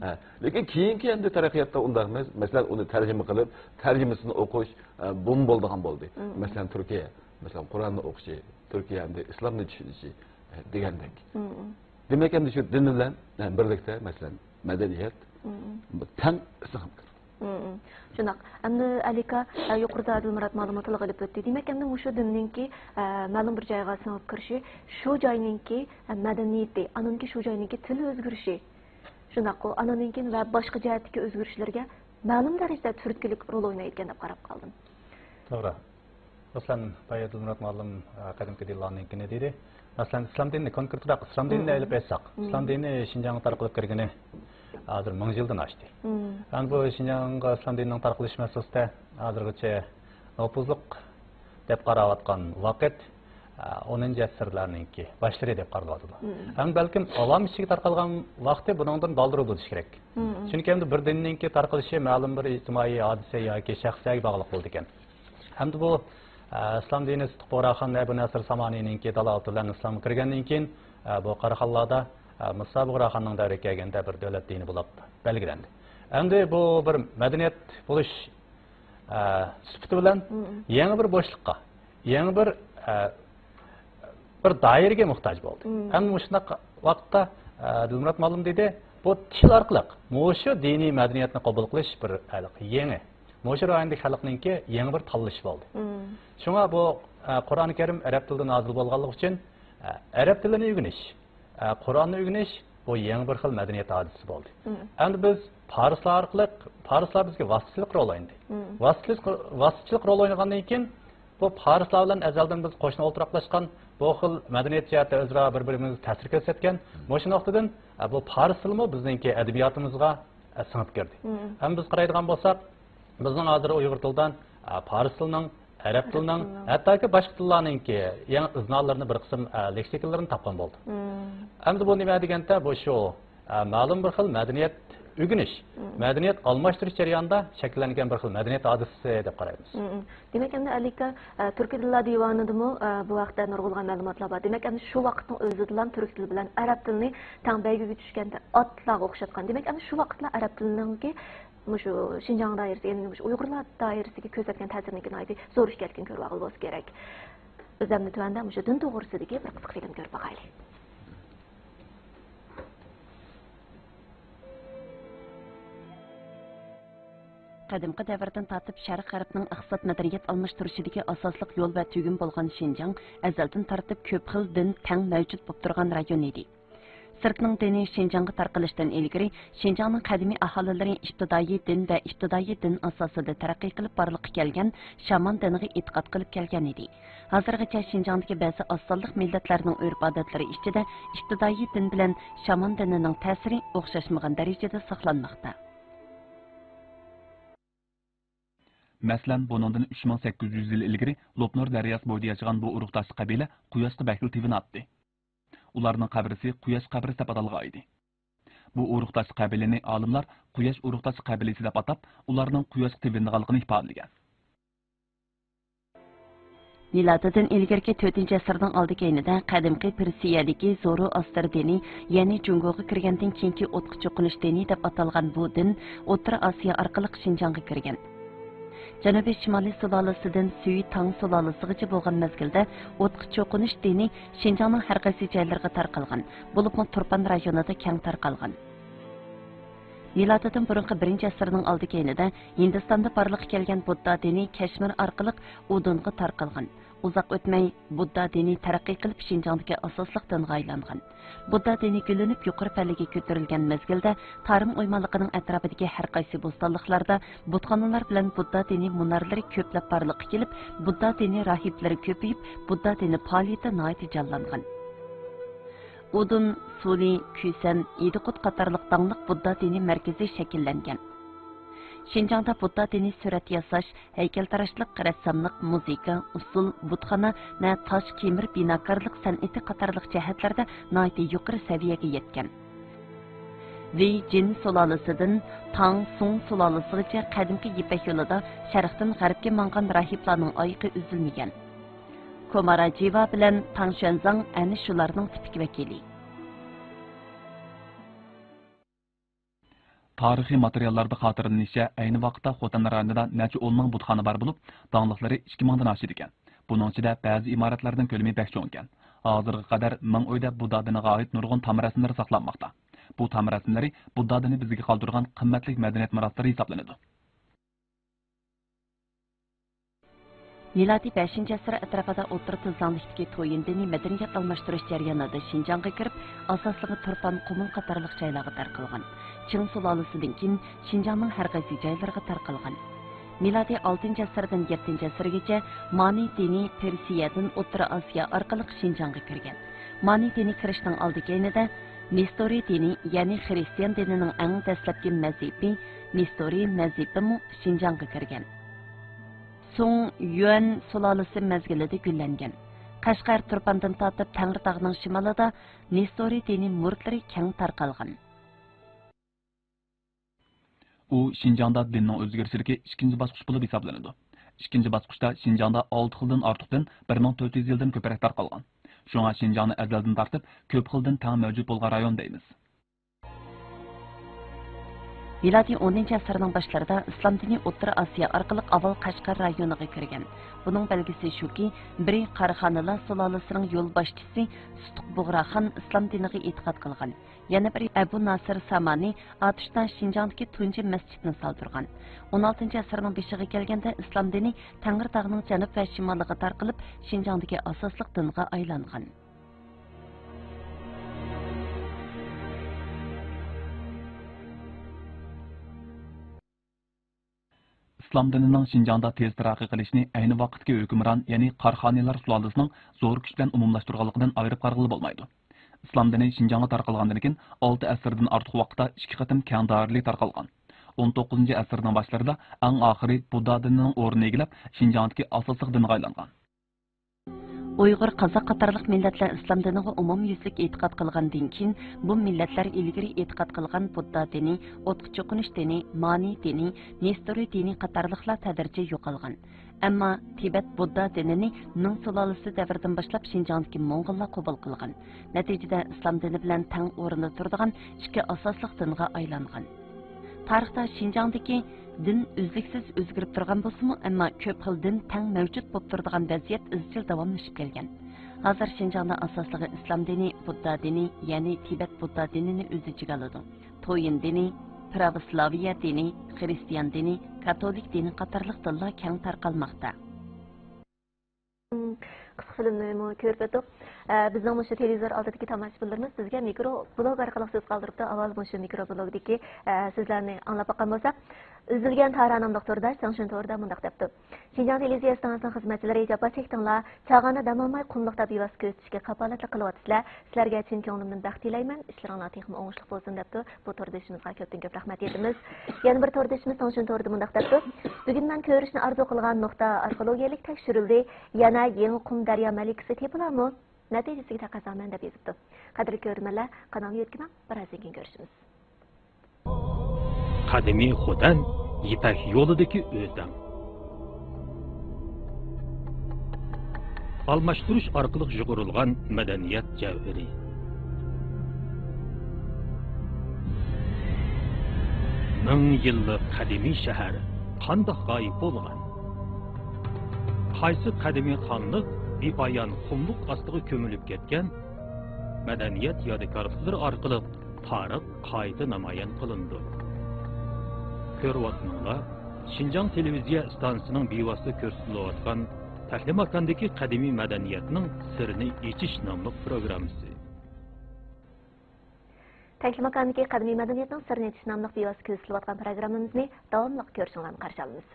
ھە، لېكىن كېيىنكى ئەمدى تەرەققىياتتا ئۇنداق ئەمەس. مەسىلەن، ئۇنى تەرجىمە قىلىپ، تەرجىمىسىنى ئوقۇش، ئە، بۇمۇ بولىدىغان بولدى. مەسىلەن، تۈركىيە، مەسىلەن، قۇرئاننى ئوقۇشى، تۈركىيە ئەمدى ئىسلامنى چۈشىنىشى، ئە، دېگەندەك. دېمەك، ئەمدى شۇ دىن بىلەن، ئە، بىرلىكتە، مەسىلەن، مەدەنىيەت تەڭ سىڭىپ كىرىدۇ. شۇنداق. ئەمدى ئەلىكا، ئە، يۇقىرىدا ئادىلمۇرات مالىممۇ تىلغا ئېلىپ ئۆتتى. دېمەك، ئەمدى مۇشۇ دىننىڭكى، ئە، مەلۇم بىر جايغا سىڭىپ كىرىشى، شۇ جاينىڭكى، ئە، مەدەنىيىتى، ئانىڭكى شۇ جاينىڭكى تىل ئۆزگىرىشى. شۇنداققۇ، ئانىڭكى ۋە باشقا جەھەتتىكى ئۆزگىرىشلەرگە مەلۇم دەرىجىدە تۈرتكىلىك رول ئوينايدىكەن دەپ قاراپ قالدىم. توغرا. مەسىلەن، بايا دىلمۇرات مۇئەللىم، ئە، قەدىمكى دىنلارنىڭكىنى دېدى. مەسىلەن، ئىسلام دىنىنى، كونكرېتراق ئىسلام دىنىنى ئېلىپ ئېيتساق، ئىسلام دىنى شىنجاڭغا تارقىلىپ كىرگىنى ھازىر مىڭ يىلدىن ئاشتى. ئەمدى بۇ شىنجاڭغا ئىسلام دىنىنىڭ تارقىلىش مەسىلىسىدە ھازىرغىچە نوپۇزلۇق دەپ قاراۋاتقان ۋاقىت، ئە، ئونىنچى ئەسىرلەرنىڭكى باشلىرى دەپ قارىلىۋاتىدۇ. ئەمدى بەلكىم ئاۋام ئىچىگە تارقالغان ۋاقتى بۇنىڭدىن بالدۇر بولۇشى كېرەك. چۈنكى ئەمدى بىر دىننىڭكى تارقىلىشى مەلۇم بىر ئىجتىمائىي ھادىسە ياكى شەخسلەرگە باغلىق بولىدىكەن. ھەمدە بۇ، ئە، ئىسلام دىنى سىدىق بۇغراخان ۋە ئەبۇ نەسىر سامانىينىڭكى دالالىتى بىلەن ئىسلامغا كىرگەندىن كېيىن، ئە، بۇ قاراخانلاردا، ئە، مۇسا بۇغراخاننىڭ دەۋرىگە كەلگەندە بىر دۆلەت دىنى بولۇپ بەلگىلەندى. ئەمدى بۇ بىر مەدەنىيەت بولۇش، ئە، سۈپىتى بىلەن يېڭى بىر بوشلۇققا، يېڭى بىر، ئە، بىر دائىرىگە موھتاج بولدى. ئەمدى مۇشۇنداق ۋاقىتتا، ئە، دىلمۇرات مۇئەللىم دېدى، بۇ تىل ئارقىلىق مۇشۇ دىنىي مەدەنىيەتنى قوبۇل قىلىش بىر ھېلىقى يېڭى. مۇشۇ رايوندىكى خەلقنىڭكى يېڭى بىر تاللىشى بولدى. شۇڭا بۇ، ئە، قۇرئان كەرىم ئەرەب تىلىدا نازىل بولغانلىقى ئۈچۈن، ئە، ئەرەب تىلىنى ئۆگىنىش، ئە، قۇرئاننى ئۆگىنىش، بۇ يېڭى بىر خىل مەدەنىيەت ھادىسىسى بولدى. ئەمدى بىز پارسلار ئارقىلىق، پارسلار بىزگە ۋاسىتىچىلىك رول ئوينىدى. ۋاسىتىچىلىك، ۋاسىتىچىلىك رول ئوينىغاندىن كېيىن، بۇ پارسلار بىلەن ئەزەلدىن بىز قوشنا ئولتۇراقلاشقان، بۇ خىل مەدەنىيەت جەھەتتە ئۆزئارا بىر-بىرىمىزگە تەسىر كۆرسەتكەن. مۇشۇ نۇقتىدىن، ئە، بۇ پارس تىلىمۇ بىزنىڭكى ئەدەبىياتىمىزغا، ئە، سىڭىپ كىردى. ئەمما بىز قارايدىغان بولساق، بىزنىڭ ھازىر ئۇيغۇر تىلىدىن، ئە، پارس تىلىنىڭ، ئەرەب تىلىنىڭ، ھەتتاكى باشقا تىللارنىڭكى يېڭى ئىزنالىرىنى بىر قىسىم، ئە، لېكسىكىلىرىنى تاپقان بولدۇق. ئەمدى بۇ نېمە دېگەندە، بۇ شۇ، ئە، مەلۇم بىر خىل مەدەنىيەت ئۆگىنىش، مەدەنىيەت ئالماشتۇرۇش جەريانىدا شەكىللەنگەن بىر خىل مەدەنىيەت ھادىسىسى دەپ قارايمىز. دېمەك، ئەمدى ئەلىكا، ئە، تۈركىي تىللار دىۋانىدىمۇ، ئە، بۇ ھەقتە نۇرغۇنلىغان مەلۇماتلار بار. دېمەك، ئەمدى شۇ ۋاقىتنىڭ ئۆزىدىلا تۈرك تىلى بىلەن ئەرەب تىلىنى تەڭ بەيگىگە چۈشكەن ئاتلارغا ئوخشاتقان. دېمەك، ئەمدى شۇ ۋاقىتلا ئەرەب تىلىنىڭكى مۇشۇ شىنجاڭ دائىرىسىگە، يەنى مۇشۇ ئۇيغۇرلار دائىرىسىگە كۆرسەتكەن تەسىرىنىڭكى ناھايىتى زور ئىكەنلىكىنى كۆرۈۋالغىلى بولسا كېرەك. بىز ئەمدى تۆۋەندە مۇشۇ دىن توغرىسىدىكى بىر قىسقا فىلىم كۆرۈپ باقايلى. قەدىمكى دەۋردىن تارتىپ شەرق غەربنىڭ ئىقتىساد، مەدەنىيەت ئالماشتۇرۇشىدىكى ئاساسلىق يول ۋە تۈگۈن بولغان شىنجاڭ ئەزەلدىن تارتىپ كۆپ خىل دىن تەڭ مەۋجۇت بولۇپ تۇرغان رايون ئىدى. سىرتنىڭ دىنى شىنجاڭغا تارقىلىشتىن ئىلگىرى، شىنجاڭنىڭ قەدىمىي ئاھالىلىرى ئىپتىدائىي دىن ۋە ئىپتىدائىي دىن ئاساسىدا تەرەققىي قىلىپ بارلىققا كەلگەن شامان دىنىغا ئېتىقاد قىلىپ كەلگەن ئىدى. ھازىرغىچە شىنجاڭدىكى بەزى ئاز سانلىق مىللەتلەرنىڭ ئۆرپ-ئادەتلىرى ئىچىدە ئىپتىدائىي دىن بىلەن شامان دىنىنىڭ تەسىرى ئوخشاشمىغان دەرىجىدە ساقلانماقتا. مەسىلەن، بۇنىڭدىن ئۈچ مىڭ سەككىز يۈز يىل ئىلگىرى لوپنۇر دەرياسى بويىدا ياشىغان بۇ ئۇرۇقداشلىق قەبىلە قۇياشقا بەكلا تىۋىناتتى. ئۇلارنىڭ قەبرىسى قۇياش قەبرىسى دەپ ئاتالغان ئىدى. بۇ ئۇرۇقداشلىق قەبىلىنى ئالىملار قۇياش ئۇرۇقداشلىق قەبىلىسى دەپ ئاتاپ، ئۇلارنىڭ قۇياشقا تىۋىنىدىغانلىقىنى ئىپادىلىگەن. مىلادىدىن ئىلگىرىكى تۆتىنچى ئەسىرنىڭ ئالدى كەينىدە قەدىمكى پېرسىيەدىكى زورۇئاستر دىنى، يەنى جۇڭگوغا كىرگەندىن كېيىنكى ئوتقا چوقۇنۇش دىنى دەپ ئاتالغان بۇ دىن ئوتتۇرا ئاسىيا ئارقىلىق شىنجاڭغا كىرگەن. جەنۇبىي شىمالىي سۇلالىسىدىن سۈي تاڭ سۇلالىسىغىچە بولغان مەزگىلدە ئوتقا چوقۇنۇش دىنى شىنجاڭنىڭ ھەر قايسى جايلىرىغا تارقالغان، بولۇپمۇ تۇرپان رايونىدا كەڭ تارقالغان. مىلادىدىن بۇرۇنقى بىرىنچى ئەسىرنىڭ ئالدى كەينىدە ھىندىستاندا بارلىققا كەلگەن بۇددا دىنى كەشمىر ئارقىلىق ئۇدۇنغا تارقالغان. ئۇزاق ئۆتمەي، بۇددا دىنى تەرەققىي قىلىپ، شىنجاڭدىكى ئاساسلىق دىنغا ئايلانغان. بۇددا دىنى گۈللىنىپ يۇقىرى پەللىگە كۆتۈرۈلگەن مەزگىلدە، تارىم ئويمانلىقىنىڭ ئەتراپىدىكى ھەر قايسى بوستانلىقلاردا بۇتخانىلار بىلەن بۇددا دىنى مۇنارلىرى كۆپلەپ بارلىققا كېلىپ، بۇددا دىنى راھىبلىرى كۆپىيىپ، بۇددا دىنى پائالىيىتى ناھايىتى جانلانغان. ئۇدۇن، سۇلى، كۈسەن، ئىدىقۇت قاتارلىق داڭلىق بۇددا دىنى مەركىزى شەكىللەنگەن. شىنجاڭدا بۇددا دىنى سۈرەت ياساش، ھەيكەلتىراشلىق، رەسساملىق، مۇزىكا، ئۇسسۇل، بۇتخانا ۋە تاش كېمىر بىناكارلىق سەنئىتى قاتارلىق جەھەتلەردە ناھايىتى يۇقىرى سەۋىيەگە يەتكەن. ۋېي جىن سۇلالىسىدىن تاڭ سۇڭ سۇلالىسىغىچە قەدىمكى يىپەك يولىدا شەرقتىن غەربكە ماڭغان راھىبلارنىڭ ئايىقى ئۈزۈلمىگەن. كوماراجىۋا بىلەن تاڭ شۈەنزاڭ ئەنە شۇلارنىڭ تىپىك ۋەكىلى. تارىخىي ماتېرىياللاردا خاتىرىلىنىشىچە، ئەينى ۋاقىتتا خوتەن رايونىدا نەچچە ئون مىڭ بۇتخانا بار بولۇپ، داڭلىقلىرى ئىككى مىڭدىن ئاشىدىكەن. بۇنىڭ ئىچىدە بەزى ئىمارەتلەرنىڭ كۆلىمى بەك چوڭكەن. ھازىرغا قەدەر مىڭ ئۆيدە بۇددا دىنىغا ئائىت نۇرغۇن تام رەسىملىرى ساقلانماقتا. بۇ تام رەسىملىرى بۇددا دىنى بىزگە قالدۇرغان قىممەتلىك مەدەنىيەت مىراسلىرى ھېسابلىنىدۇ. مىلادىي بەشىنچى ئەسىر ئەتراپىدا ئوتتۇرا تۈزلەڭلىكتىكى تويىن دىنى مەدەنىيەت ئالماشتۇرۇش جەريانىدا شىنجاڭغا كىرىپ، ئاساسلىقى تۇرپان، قۇمۇل قاتارلىق جايلارغا تارقالغان. چىڭ سۇلالىسىدىن كېيىن شىنجاڭنىڭ ھەر قايسى جايلىرىغا تارقالغان. مىلادىي ئالتىنچى ئەسىردىن يەتتىنچى ئەسىرگىچە مانى دىنى پېرسىيەدىن ئوتتۇرا ئاسىيا ئارقىلىق شىنجاڭغا كىرگەن. مانى دىنى كىرىشنىڭ ئالدى كەينىدە نېستورىي دىنى، يەنى خرىستىيان دىنىنىڭ ئەڭ دەسلەپكى مەزھىپى، نېستورىي مەزھىپىمۇ شىنجاڭغا كىرگەن. سۇڭ يۈەن سۇلالىسى مەزگىلىدە گۈللەنگەن. قەشقەر تۇرپاندىن تارتىپ تەڭرىتاغنىڭ شىمالىدا نېستورىي دىنىي مۇرىتلىرى كەڭ تارقالغان. ئۇ شىنجاڭدا دىننىڭ ئۆزگىرىشىدىكى ئىككىنچى باسقۇچ بولۇپ ھېسابلىنىدۇ. ئىككىنچى باسقۇچتا شىنجاڭدا ئالتە خىلدىن ئارتۇق دىن بىر مىڭ تۆت يۈز يىلدىن كۆپرەك تارقالغان. شۇڭا شىنجاڭنى ئەزەلدىن تارتىپ كۆپ خىل دىن تەڭ مەۋجۇت بولغان رايون دەيمىز. مىلادىي ئونىنچى ئەسىرنىڭ باشلىرىدا ئىسلام دىنى ئوتتۇرا ئاسىيا ئارقىلىق ئاۋۋال قەشقەر رايونىغا كىرگەن. بۇنىڭ بەلگىسى شۇكى، بىرى قاراخانىلار سۇلالىسىنىڭ يولباشچىسى سۇتۇق بۇغراخان ئىسلام دىنىغا ئېتىقاد قىلغان. يەنە بىرى ئەبۇ ناسىر سامانى ئاتۇشتا شىنجاڭدىكى تۇنجى مەسچىتنى سالدۇرغان. ئون ئالتىنچى ئەسىرنىڭ بېشىغا كەلگەندە ئىسلام دىنى تەڭرىتاغنىڭ جەنۇب ۋە شىمالىغا تارقىلىپ، شىنجاڭدىكى ئاساسلىق دىنغا ئايلانغان. ئىسلام دىنىنىڭ شىنجاڭدا تېز تەرەققىي قىلىشىنى ئەينى ۋاقىتتىكى ھۆكۈمران، يەنى قاراخانىيلار سۇلالىسىنىڭ زور كۈچ بىلەن ئومۇملاشتۇرغانلىقىدىن ئايرىپ قارىغىلى بولمايدۇ. ئىسلام دىنى شىنجاڭغا تارقالغاندىن كېيىن ئالتە ئەسىردىن ئارتۇق ۋاقىتتا ئىككى قېتىم كەڭ دائىرىلىك تارقالغان. ئون توققۇزىنچى ئەسىرنىڭ باشلىرىدا ئەڭ ئاخىرى بۇددا دىنىنىڭ ئورنىنى ئىگىلەپ، شىنجاڭدىكى ئاساسلىق دىنغا ئايلانغان. ئۇيغۇر، قازاق قاتارلىق مىللەتلەر ئىسلام دىنىغا ئومۇميۈزلۈك ئېتىقاد قىلغاندىن كېيىن، بۇ مىللەتلەر ئىلگىرى ئېتىقاد قىلغان بۇددا دىنى، ئوتقا چوقۇنۇش دىنى، مانى دىنى، نېستورىي دىنى قاتارلىقلار تەدرىجىي يوقالغان. ئەمما تىبەت بۇددا دىنىنى مىڭ سۇلالىسى دەۋرىدىن باشلاپ شىنجاڭدىكى موڭغۇللار قوبۇل قىلغان. نەتىجىدە ئىسلام دىنى بىلەن تەڭ ئورۇندا تۇرىدىغان ئىككى ئاساسلىق دىنغا ئايلانغان. تارىختا شىنجاڭدىكى دىن ئۈزلۈكسىز ئۆزگىرىپ تۇرغان بولسىمۇ، ئەمما كۆپ خىل دىن تەڭ مەۋجۇت بولۇپ تۇرىدىغان ۋەزىيەت ئىزچىل داۋاملىشىپ كەلگەن. ھازىر شىنجاڭدا ئاساسلىقى ئىسلام دىنى، بۇددا دىنى، يەنى تىبەت بۇددا دىنىنى ئۆز ئىچىگە ئالىدۇ. تويىن دىنى، پراۋوسلاۋىيە دىنى، خرىستىيان دىنى، كاتولىك دىنى قاتارلىق دىنلار كەڭ تارقالماقتا. قىسقا فىلىمنىمۇ كۆرۈپ ئۆتتۇق. ئە، بىزنىڭ مۇشۇ تېلېۋىزور ئالدىدىكى تاماشىبىنلىرىمىز بىزگە مىكرو بلوگ ئارقىلىق سۆز قالدۇرۇپتۇ. ئاۋۋال مۇشۇ مىكرو بلوگدىكى، ئە، سۆزلەرنى ئاڭلاپ باققان بولساق، ئۈزۈلگەن تارا ناملىق تورداش تاڭشۈن تورىدا مۇنداق دەپتۇ. شىنجاڭ تېلېۋىزىيە ئىستانسىسىنىڭ خىزمەتچىلىرى جاپا چەكتىڭلار، چاغاندا دەم ئالماي قۇملۇقتا بىۋاسىتە كۆزىتىشكە كاپالەتلىك قىلىۋاتىسىلەر. سىلەرگە چىن كۆڭلۈمدىن بەخت تىلەيمەن، ئىشلىرىڭلار تېخىمۇ ئوڭۇشلۇق بولسۇن دەپتۇ. بۇ توردىشىمىزغا كۆپتىن كۆپ رەھمەت ئېيتىمىز. يەنە بىر توردىشىمىز تاڭشۈن تورىدا مۇنداق دەپتۇ. بۈگۈن مەن كۆرۈشنى ئارزۇ قىلغان نۇقتا ئارخېئولوگىيەلىك تەكشۈرۈلدى. يەنە يېڭى قۇم دەريا مەلىكىسى تېپىلارمۇ؟ نەتىجىسىگە تەقەززامەن دەپ يېزىپتۇ. قەدىرلىك كۆرۈرمەنلەر، قانالنى يۆتكىمەڭ، بىر ئازدىن كېيىن كۆرۈشىمىز. قەدىمىي خوتەن يىپەك يولىدىكى ئۆزەڭ. ئالماشتۇرۇش ئارقىلىق يۇغۇرۇلغان مەدەنىيەت جەۋھىرى. مىڭ يىللىق قەدىمىي شەھەر قانداق غايىب بولغان؟ قايسى قەدىمىي خانلىق بىپايان قۇملۇق ئاستىغا كۆمۈلۈپ كەتكەن؟ مەدەنىيەت يادىكارلىقلىرى ئارقىلىق تارىخ قايتا نامايان قىلىنىدۇ. كۆرۈۋاتقىنىڭلار شىنجاڭ تېلېۋىزىيە ئىستانسىسىنىڭ بىۋاسىتە كۆرسىتىلىۋاتقان تەكلىماكاندىكى قەدىمىي مەدەنىيەتنىڭ سىرىنى ئېچىش ناملىق پروگراممىسى. تەكلىماكاندىكى قەدىمىي مەدەنىيەتنىڭ سىرىنى ئېچىش ناملىق بىۋاسىتە كۆرسىتىلىۋاتقان پروگراممىمىزنى داۋاملىق كۆرۈشۈڭلارنى قارشى ئالىمىز.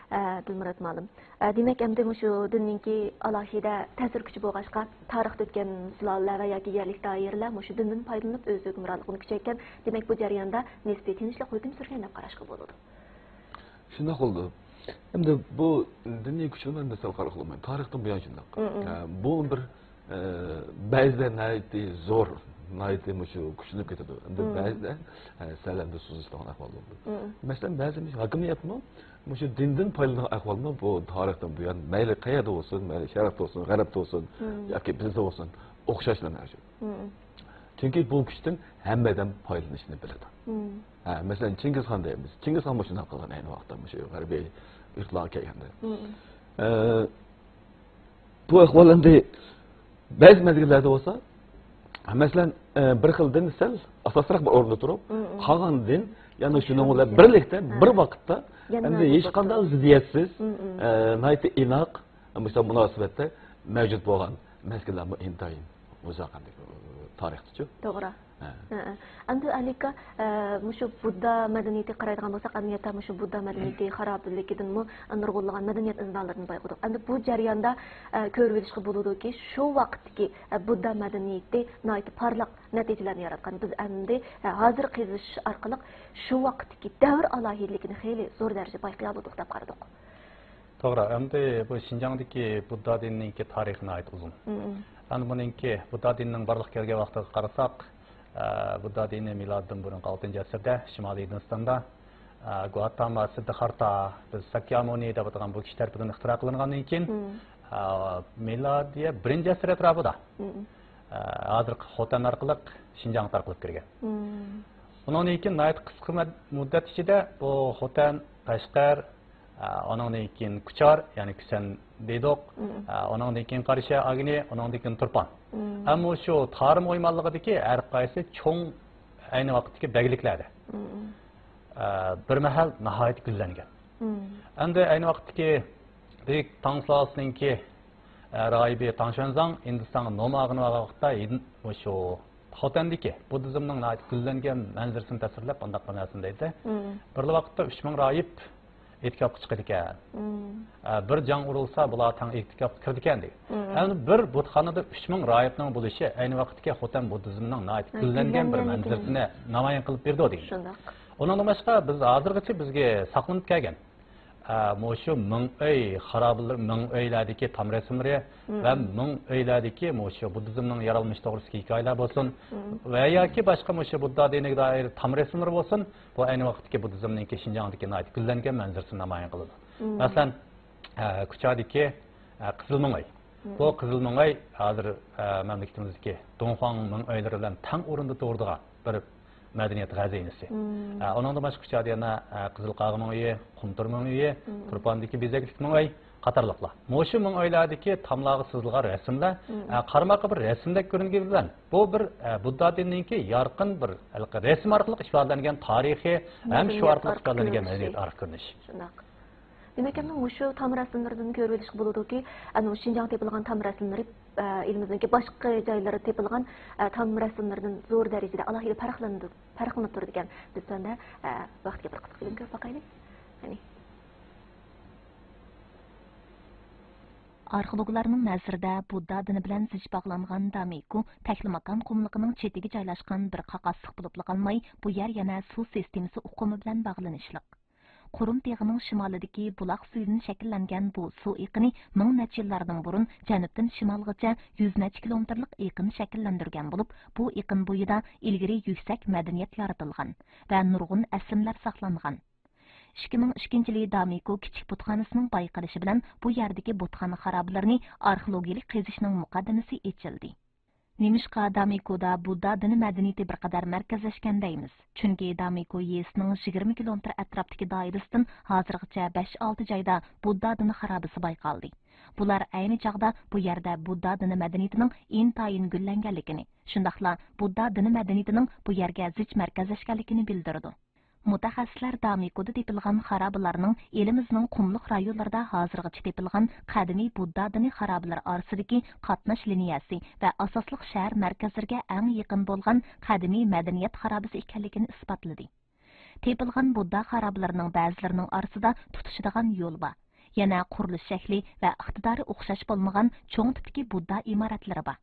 ئە، دىلمۇرات مۇئەللىم. ئە، دېمەك، ئەمدى مۇشۇ دىننىڭكى ئالاھىدە تەسىر كۈچى بولغاچقا، تارىختا ئۆتكەن سۇلالىلەر ۋە ياكى يەرلىك دائىرىلەر مۇشۇ دىندىن پايدىلىنىپ ئۆز ھۆكۈمرانلىقىنى كۈچەيتكەن. دېمەك، بۇ جەرياندا نىسپىي تىنچلىق ھۆكۈم سۈرگەن دەپ قاراشقا بولىدۇ. شۇنداق بولىدۇ. ئەمدى بۇ دىننىي كۈچنى مەن مىسال قارىغىلى بولمايدۇ. تارىختىن بۇيان شۇنداق. مم. ئە، بۇ بىر، ئە، بەزىدە ناھايىتى زور، ناھايىتى مۇشۇ كۈچلىنىپ كېتىدۇ. ئەمدى مم. بەزىدە، ئە، سەل ئەمدى سۇسلىغان ئەھۋال بولىدۇ. مم. مەسىلەن، بەزى مۇشۇ ھاكىمىيەتمۇ مۇشۇ دىندىن پايدىلانغان ئەھۋالمۇ بۇ تارىختىن بۇيان مەيلى قەيەردە بولسۇن، مەيلى شەرقتە بولسۇن، غەربتە بولسۇن، مم. ياكى بىزدە بولسۇن، ئوخشاشلا مەۋجۇت. مم. چۈنكى بۇ كۈچتىن ھەممە ئادەم پايدىلىنىشنى بىلىدۇ. مم. ھە، مەسىلەن، چىڭگىزخان دەيمىز. چىڭگىزخان مۇشۇنداق قىلغان ئەينى ۋاقىتتا مۇشۇ غەربىي يۇرتلارغا كەلگەندە. مم. ئە، بۇ ئەھۋال ئەمدى بەزى مەزگىللەردە بولسا، مەسىلەن، ئە، بىر خىل دىن سەل ئاساسلىقراق بىر ئورۇندا تۇرۇپ، مم. قالغان دىن يەنە شۇنىڭ بىلەن بىرلىكتە، ھە. بىر ۋاقىتتا يەنە ئەمدى مەۋجۇت ھېچقانداق بولۇپ تۇرىدۇ. زىددىيەتسىز، مم، مم. ئە، ناھايىتى ئىناق، مۇشۇنداق مۇناسىۋەتتە مەۋجۇت بولغان مەزگىللەرمۇ ئىنتايىن ئۇزاق ئەمدى تارىختىچۇ. توغرا. ھە. ھە، ھە. ئەمدى ئەلىكا، ئە، مۇشۇ بۇددا مەدەنىيىتىگە قارايدىغان بولساق، ئەمەلىيەتتە مۇشۇ بۇددا مەدەنىيىتى خارابىلىكىدىنمۇ نۇرغۇنلىغان مەدەنىيەت ئىزنالىرىنى بايقىدۇق. ئەمدى بۇ جەرياندا، ئە، كۆرۈۋېلىشقا بولىدۇكى، شۇ ۋاقىتتىكى، ئە، بۇددا مەدەنىيىتى ناھايىتى پارلاق نەتىجىلەرنى ياراتقان. بىز ئەمدى، ئە، ھازىر قېزىش ئارقىلىق شۇ ۋاقىتتىكى دەۋر ئالاھىدىلىكىنى خېلى زور دەرىجىدە بايقىيالىدۇق دەپ قارىدۇق. توغرا، ئەمدى بۇ شىنجاڭدىكى بۇددا دىنىنىڭكى تارىخى ناھايىتى ئۇزۇن. مم. ئەمدى بۇنىڭكى بۇددا دىنىنىڭ بارلىققا كەلگەن ۋاقتىغا قارىساق، ئە، بۇددا دىنى مىلادىدىن بۇرۇنقى ئالتىنچى ئەسىردە شىمالىي ھىندىستاندا، ئە، گۋاتاما سىددىھارتا، بىز ساكيامۇنى دەپ ئاتىغان بۇ كىشى تەرىپىدىن ئىختىرا قىلىنغاندىن كېيىن، مم. ئە، مىلادىيە بىرىنچى ئەسىر ئەتراپىدا، مم. ئە، ھازىرقى خوتەن ئارقىلىق شىنجاڭغا تارقىلىپ كىرگەن. مم. ئۇنىڭدىن كېيىن ناھايىتى قىسقا مەد-، مۇددەت ئىچىدە بۇ خوتەن، قەشقەر، ئە، ئۇنىڭدىن كېيىن كۇچار، يەنى كۈسەن دېدۇق. مم. ئە، ئۇنىڭدىن كېيىن قاراشى ئاگنى، ئۇنىڭدىن كېيىن تۇرپان. مم. ئەمما شۇ تارىم ئويمانلىقىدىكى ھەر قايسى چوڭ ئەينى ۋاقىتتىكى بەگلىكلەردە، مم. ئە، بىر مەھەل ناھايىتى گۈللەنگەن. مم. ئەمدى ئەينى ۋاقىتتىكى بۈيۈك تاڭ سۇلالىسىنىڭكى ئە، راھىبى تاڭ شۈەنزاڭ ھىندىستانغا نوما ئاغىنىپ بارغان ۋاقىتتا، ھىن-، مۇشۇ خوتەندىكى بۇددىزمنىڭ ناھايىتى گۈللەنگەن مەنزىرىسىنى تەسۋىرلەپ، مۇنداق بىر نەرسىنى دەيدۇ. مم. بىرلا ۋاقىتتا ئۈچ مىڭ راھىب ئېتىكاپقا چىقىدىكەن. مم. ئە، بىر جاڭ ئۇرۇلسا، بۇلار تەڭ ئېتىكاپقا كىرىدىكەن دېگەن. مم. ئەمدى بىر بۇتخانىدا ئۈچ مىڭ راھىبنىڭ بولۇشى ئەينى ۋاقىتتىكى خوتەن بۇددىزمنىڭ ناھايىتى ھە، گۈللەنگەن بىر گۈللەنگەنلىكىنى مەنزىرىسىنى نامايان قىلىپ بېرىدۇ دېگەن. شۇنداق. ئۇنىڭدىن باشقا بىز ھازىرغىچە بىزگە ساقلىنىپ كەلگەن ئە، مۇشۇ مىڭ ئۆي خارابىلىرى، مىڭ ئۆيلەردىكى تام رەسىملىرى مم. ۋە مىڭ ئۆيلەردىكى مۇشۇ بۇددىزمنىڭ يارالمىشى توغرىسىدىكى ھېكايىلەر بولسۇن مم. ۋە ياكى باشقا مۇشۇ بۇددا دىنىگە دائىر تام رەسىملىرى بولسۇن، بۇ ئەينى ۋاقىتتىكى بۇددىزمنىڭكى شىنجاڭدىكى ناھايىتى گۈللەنگەن مەنزىرىسىنى نامايان قىلىدۇ. مم. مەسىلەن، ئە، كۇچادىكى، ئە، قىزىل مىڭ ئۆي. مم. بۇ قىزىل مىڭ ئۆي ھازىر، ئە، مەملىكىتىمىزدىكى دۇڭخۇاڭ مىڭ ئۆيلىرى بىلەن تەڭ ئورۇندا تۇرىدىغان بىر مەدەنىيەت خەزىنىسى. مم. ئە، ئۇنىڭدىن باشقا كۇچادە يەنە، ئە، قىزىل قاغا مىڭ ئۆيى، قۇمتۇر مىڭ ئۆيى، مم. تۇرپاندىكى بېزەكلىك مىڭ ئۆي، قاتارلىقلار. مۇشۇ مىڭ ئۆيلەردىكى تاملارغا سىزىلغان رەسىملەر، مم، ئە، قارىماققا بىر رەسىمدەك كۆرۈنگىنى بىلەن، بۇ بىر، ئە، بۇددا دىنىنىڭكى يارقىن بىر ھېلىقى رەسىم ئارقىلىق ئىپادىلەنگەن تارىخى ھەم شۇ مەدەنىيەت ئارقىلىق ئارقا ئىپادىلەنگەن كۆرۈنۈشى. مەدەنىيەت ئارقا كۆرۈنۈشى. شۇنداق. دېمەك، ئەمدى مۇشۇ تام رەسىملىرىدىن كۆرۈۋېلىشقا بولىدۇكى، ئەنە مۇشۇ شىنجاڭدا تېپىلغان تام رەسىملىرى، ئە، ئېلىمىزنىڭكى باشقا جايلىرىدا تېپىلغان، ئە، تام رەسىملىرىدىن زور دەرىجىدە ئالاھىدە پەرقلىنىدۇ، پەرقلىنىپ تۇرىدىكەن. بىز تۆۋەندە، ئە، ۋاقىتكە بىر قىسقا فىلىم كۆرۈپ باقايلى. قېنى. ئارخېئولوگلارنىڭ نەزىرىدە، بۇددا دىنى بىلەن زىچ باغلانغان دامىكۇ تەكلىماكان قۇملۇقىنىڭ چېتىگە جايلاشقان بىر قاقاسلىق بولۇپلا قالماي، بۇ يەر يەنە سۇ سىستېمىسى ئۇقۇمى بىلەن باغلىنىشلىق. قۇرۇم تېغىنىڭ شىمالىدىكى بۇلاق سۈيىدىن شەكىللەنگەن بۇ سۇ ئېقىنى مىڭ نەچچە يىللاردىن بۇرۇن جەنۇبتىن شىمالغىچە يۈز نەچچە كىلومېتىرلىق ئېقىن شەكىللەندۈرگەن بولۇپ، بۇ ئېقىن بويىدا ئىلگىرى يۈكسەك مەدەنىيەت يارىتىلغان ۋە نۇرغۇن ئەسلىمىلەر ساقلانغان. ئىككى مىڭ ئىككىنچى يىلى دامىكۇ كىچىك بۇتخانىسىنىڭ بايقىلىشى بىلەن بۇ يەردىكى بۇتخانا خارابىلىرىنى ئارخېئولوگىيەلىك قېزىشنىڭ مۇقەددىمىسى ئېچىلدى. نېمىشقا دامىكۇدا بۇددا دىنى مەدەنىيىتى بىر قەدەر مەركەزلەشكەن دەيمىز؟ چۈنكى دامىكۇ يېزىسىنىڭ يىگىرمە كىلومېتىر ئەتراپتىكى دائىرىسىدىن ھازىرغىچە بەش-ئالتە جايدا بۇددا دىنى خارابىسى بايقالدى. بۇلار ئەينى چاغدا بۇ يەردە بۇددا دىنى مەدەنىيىتىنىڭ ئىنتايىن گۈللەنگەنلىكىنى، شۇنداقلا بۇددا دىنى مەدەنىيىتىنىڭ بۇ يەرگە زىچ مەركەزلەشكەنلىكىنى بىلدۈرىدۇ. مۇتەخەسسىسلەر دامىكۇدا تېپىلغان خارابىلارنىڭ ئېلىمىزنىڭ قۇملۇق رايونلىرىدا ھازىرغىچە تېپىلغان قەدىمىي بۇددا دىنى خارابىلىرى ئارىسىدىكى قاتناش لىنىيەسى ۋە ئاساسلىق شەھەر مەركەزلىرىگە ئەڭ يېقىن بولغان قەدىمىي مەدەنىيەت خارابىسى ئىكەنلىكىنى ئىسپاتلىدى. تېپىلغان بۇددا خارابىلىرىنىڭ بەزىلىرىنىڭ ئارىسىدا تۇتىشىدىغان يول بار. يەنە قۇرۇلۇش شەكلى ۋە ئىقتىدارى ئوخشاش بولمىغان چوڭ تىپتىكى بۇددا ئىمارەتلىرى بار.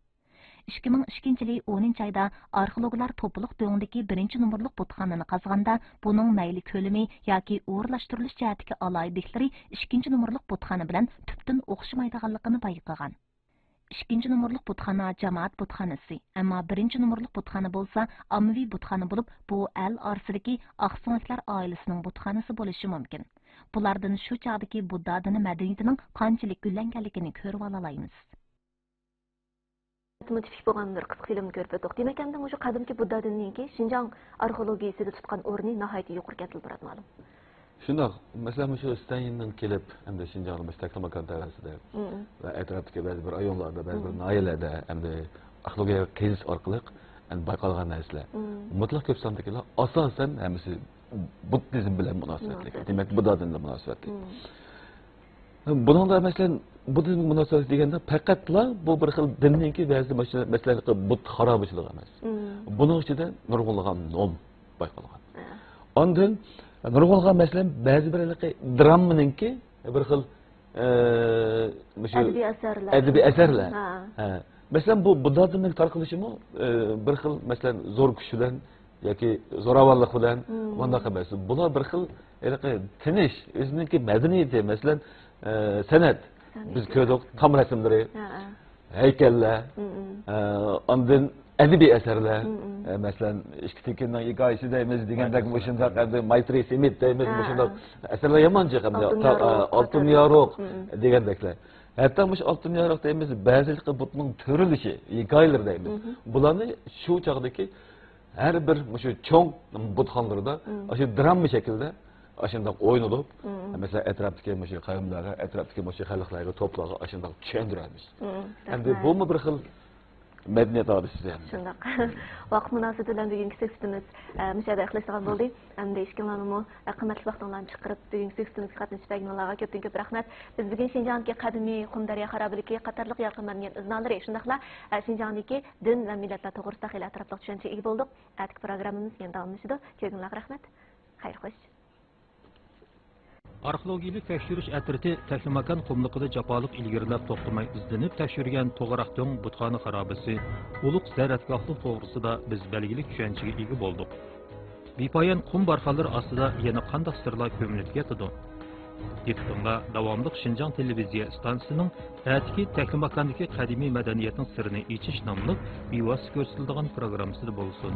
ئىككى مىڭ ئىككىنچى يىلى ئونىنچى ئايدا ئارخېئولوگلار توپىلىق دۆڭدىكى بىرىنچى نومۇرلۇق بۇتخانىنى قازغاندا، بۇنىڭ مەيلى كۆلىمى ياكى ئورۇنلاشتۇرۇلۇش جەھەتتىكى ئالاھىدىلىكلىرى ئىككىنچى نومۇرلۇق بۇتخانا بىلەن تۈپتىن ئوخشىمايدىغانلىقىنى بايقىغان. ئىككىنچى نومۇرلۇق بۇتخانا جامائەت بۇتخانىسى، ئەمما بىرىنچى نومۇرلۇق بۇتخانا بولسا ئاممىۋى بۇتخانا بولۇپ، بۇ ئەل ئارىسىدىكى ئاقسۆڭەكلەر ئائىلىسىنىڭ بۇتخانىسى بولۇشى مۇمكىن. بۇلاردىن شۇ چاغدىكى بۇددا دىنى مەدەنىيىتىنىڭ قانچىلىك گۈللەنگەنلىكىنى كۆرۈۋالالايمىز. تېخىمۇ تىپىك بولغان بىر قىسقا فىلىمنى كۆرۈپ ئۆتتۇق. دېمەك، ئەمدى مۇشۇ قەدىمكى بۇددا دىنىنىڭكى شىنجاڭ ئارخېئولوگىيىسىدە تۇتقان ئورنى ناھايىتى يۇقىرىكەن، دىلمۇرات مۇئەللىم. شۇنداق. مەسىلەن، مۇشۇ ستەنيىندىن كېلىپ، ئەمدى شىنجاڭنىڭ مۇشۇ تەكلىماكان دائىرىسىدە، مم، ۋە ئەتراپتىكى بەزى بىر رايونلاردا، بەزى بىر، مم، ناھىيەلەردە ئەمدى ئارخېئولوگىيە قېزىش ئارقىلىق ئەمدى بايقالغان نەرسىلەر، مم، مۇتلەق كۆپ ساندىكىلار ئاساسەن ھەممىسى بۇددىزم بىلەن مۇناسىۋەتلىك. مۇناسىۋەتلىك. دېمەك، بۇددا دىنى بىلەن مۇناسىۋەتلىك. مم. بۇنىڭدا، مەسىلەن، بۇددىزمغا مۇناسىۋەتلىك دېگەندە، پەقەتلا بۇ بىر خىل دىننىڭكى بەزى، مەسىلەن، مەسىلەن، بۇت خارابىچىلىقى ئەمەس. مم. بۇنىڭ ئىچىدە نۇرغۇنلىغان نوم بايقالغان. ھە. ئاندىن نۇرغۇنلىغان، مەسىلەن، بەزى بىر ھېلىقى دراممىنىڭكى بىر خىل، ئە، مۇشۇ ئەدەبىي ئەسەرلەر. ئەدەبىي ئەسەرلەر. ھە. ھە. مەسىلەن، بۇ بۇددا دىنىنىڭ تارقىلىشىمۇ، ئە، بىر خىل، مەسىلەن، زور كۈچ بىلەن ياكى زوراۋانلىق بىلەن، مم، مۇنداق ئەمەس. بۇلار بىر خىل ھېلىقى تىنچ، ئۆزىنىڭكى مەدەنىيىتى، مەسىلەن، ئە، سەنئەت. سەنئەت. بىز كۆردۇق، تام رەسىملىرى، ھە، ھە، ھەيكەللەر، مم، مم، ئە، ئاندىن ئەدەبىي ئەسەرلەر، مم، مم، ئە، مەسىلەن، ئىككى تېكىننىڭ ھېكايىسى دەيمىز دېگەندەك، مۇشۇنداق، ئەمدى مايترى سېمىت دەيمىز، ھە، مۇشۇنداق، ھە، ئەسەرلەر يامان جىق، ئەمدى ئالتۇن يارۇق، ئالتۇن يارۇق، مم، مم، دېگەندەكلەر. ھەتتا مۇشۇ ئالتۇن يارۇق دەيمىز، بەزى بۇتنىڭ تۆرىلىشى، ھېكايىلىرى دەيمىز. مم. بۇلارنى شۇ چاغدىكى ھەر بىر مۇشۇ چوڭ بۇتخانىلىرىدا، مم، ئاشۇ درامما شەكلىدە ئاشۇنداق ئوينىلىپ، مم، مەسىلەن، ئەتراپتىكى مۇشۇ قەۋملەرگە، ئەتراپتىكى مۇشۇ خەلقلەرگە، توپلارغا ئاشۇنداق چۈشەندۈرەرمىش. مم، ئەمدى رەھمەت. بۇمۇ بىر خىل مەدەنىيەت ھادىسىسى ئەمدى. شۇنداق. ۋاقىت مۇناسىۋىتى بىلەن بۈگۈنكى سۆھبىتىمىز، ئە، مۇشۇ يەردە ئاخىرلىشىدىغان بولدى. ئەمدى ئىككىڭلارنىمۇ، ئە، قىممەتلىك ۋاقتىڭلارنى چىقىرىپ، بۈگۈنكى سۆھبىتىمىزگە قاتنىشىپ بەرگىنىڭلارغا كۆپتىن كۆپ رەھمەت. بىز بۈگۈن شىنجاڭدىكى قەدىمىي قۇم دەريا خارابىلىكى قاتارلىق يارقىن مەدەنىيەت ئىزنالىرى، شۇنداقلا، ئە، شىنجاڭدىكى دىن ۋە مىللەتلەر توغرىسىدا خېلى ئەتراپلىق چۈشەنچىگە ئىگە بولدۇق. ئەتىكى پروگراممىمىز يەنە داۋاملىشىدۇ. كۆرگىنىڭلارغا رەھمەت. خەير خوش. ئارخېئولوگىيەلىك تەكشۈرۈش ئەترىتى تەكلىماكان قۇملۇقىدا جاپالىق ئىلگىرىلەپ توختىماي ئىزدىنىپ تەكشۈرگەن توغراق دۆڭ بۇتخانا خارابىسى، ئۇلۇغ زەرەتگاھلىق توغرىسىدا بىز بەلگىلىك چۈشەنچىگە ئىگە بولدۇق. بىپايان قۇم بارخانلىرى ئاستىدا يەنە قانداق سىرلار كۆمۈلۈپ ياتىدۇ؟ دىققىتىڭلار داۋاملىق شىنجاڭ تېلېۋىزىيە ئىستانسىسىنىڭ ئەتىكى تەكلىماكاندىكى قەدىمىي مەدەنىيەتنىڭ سىرىنى ئېچىش ناملىق بىۋاسىتە كۆرسىتىلىدىغان پروگراممىسىدا بولسۇن.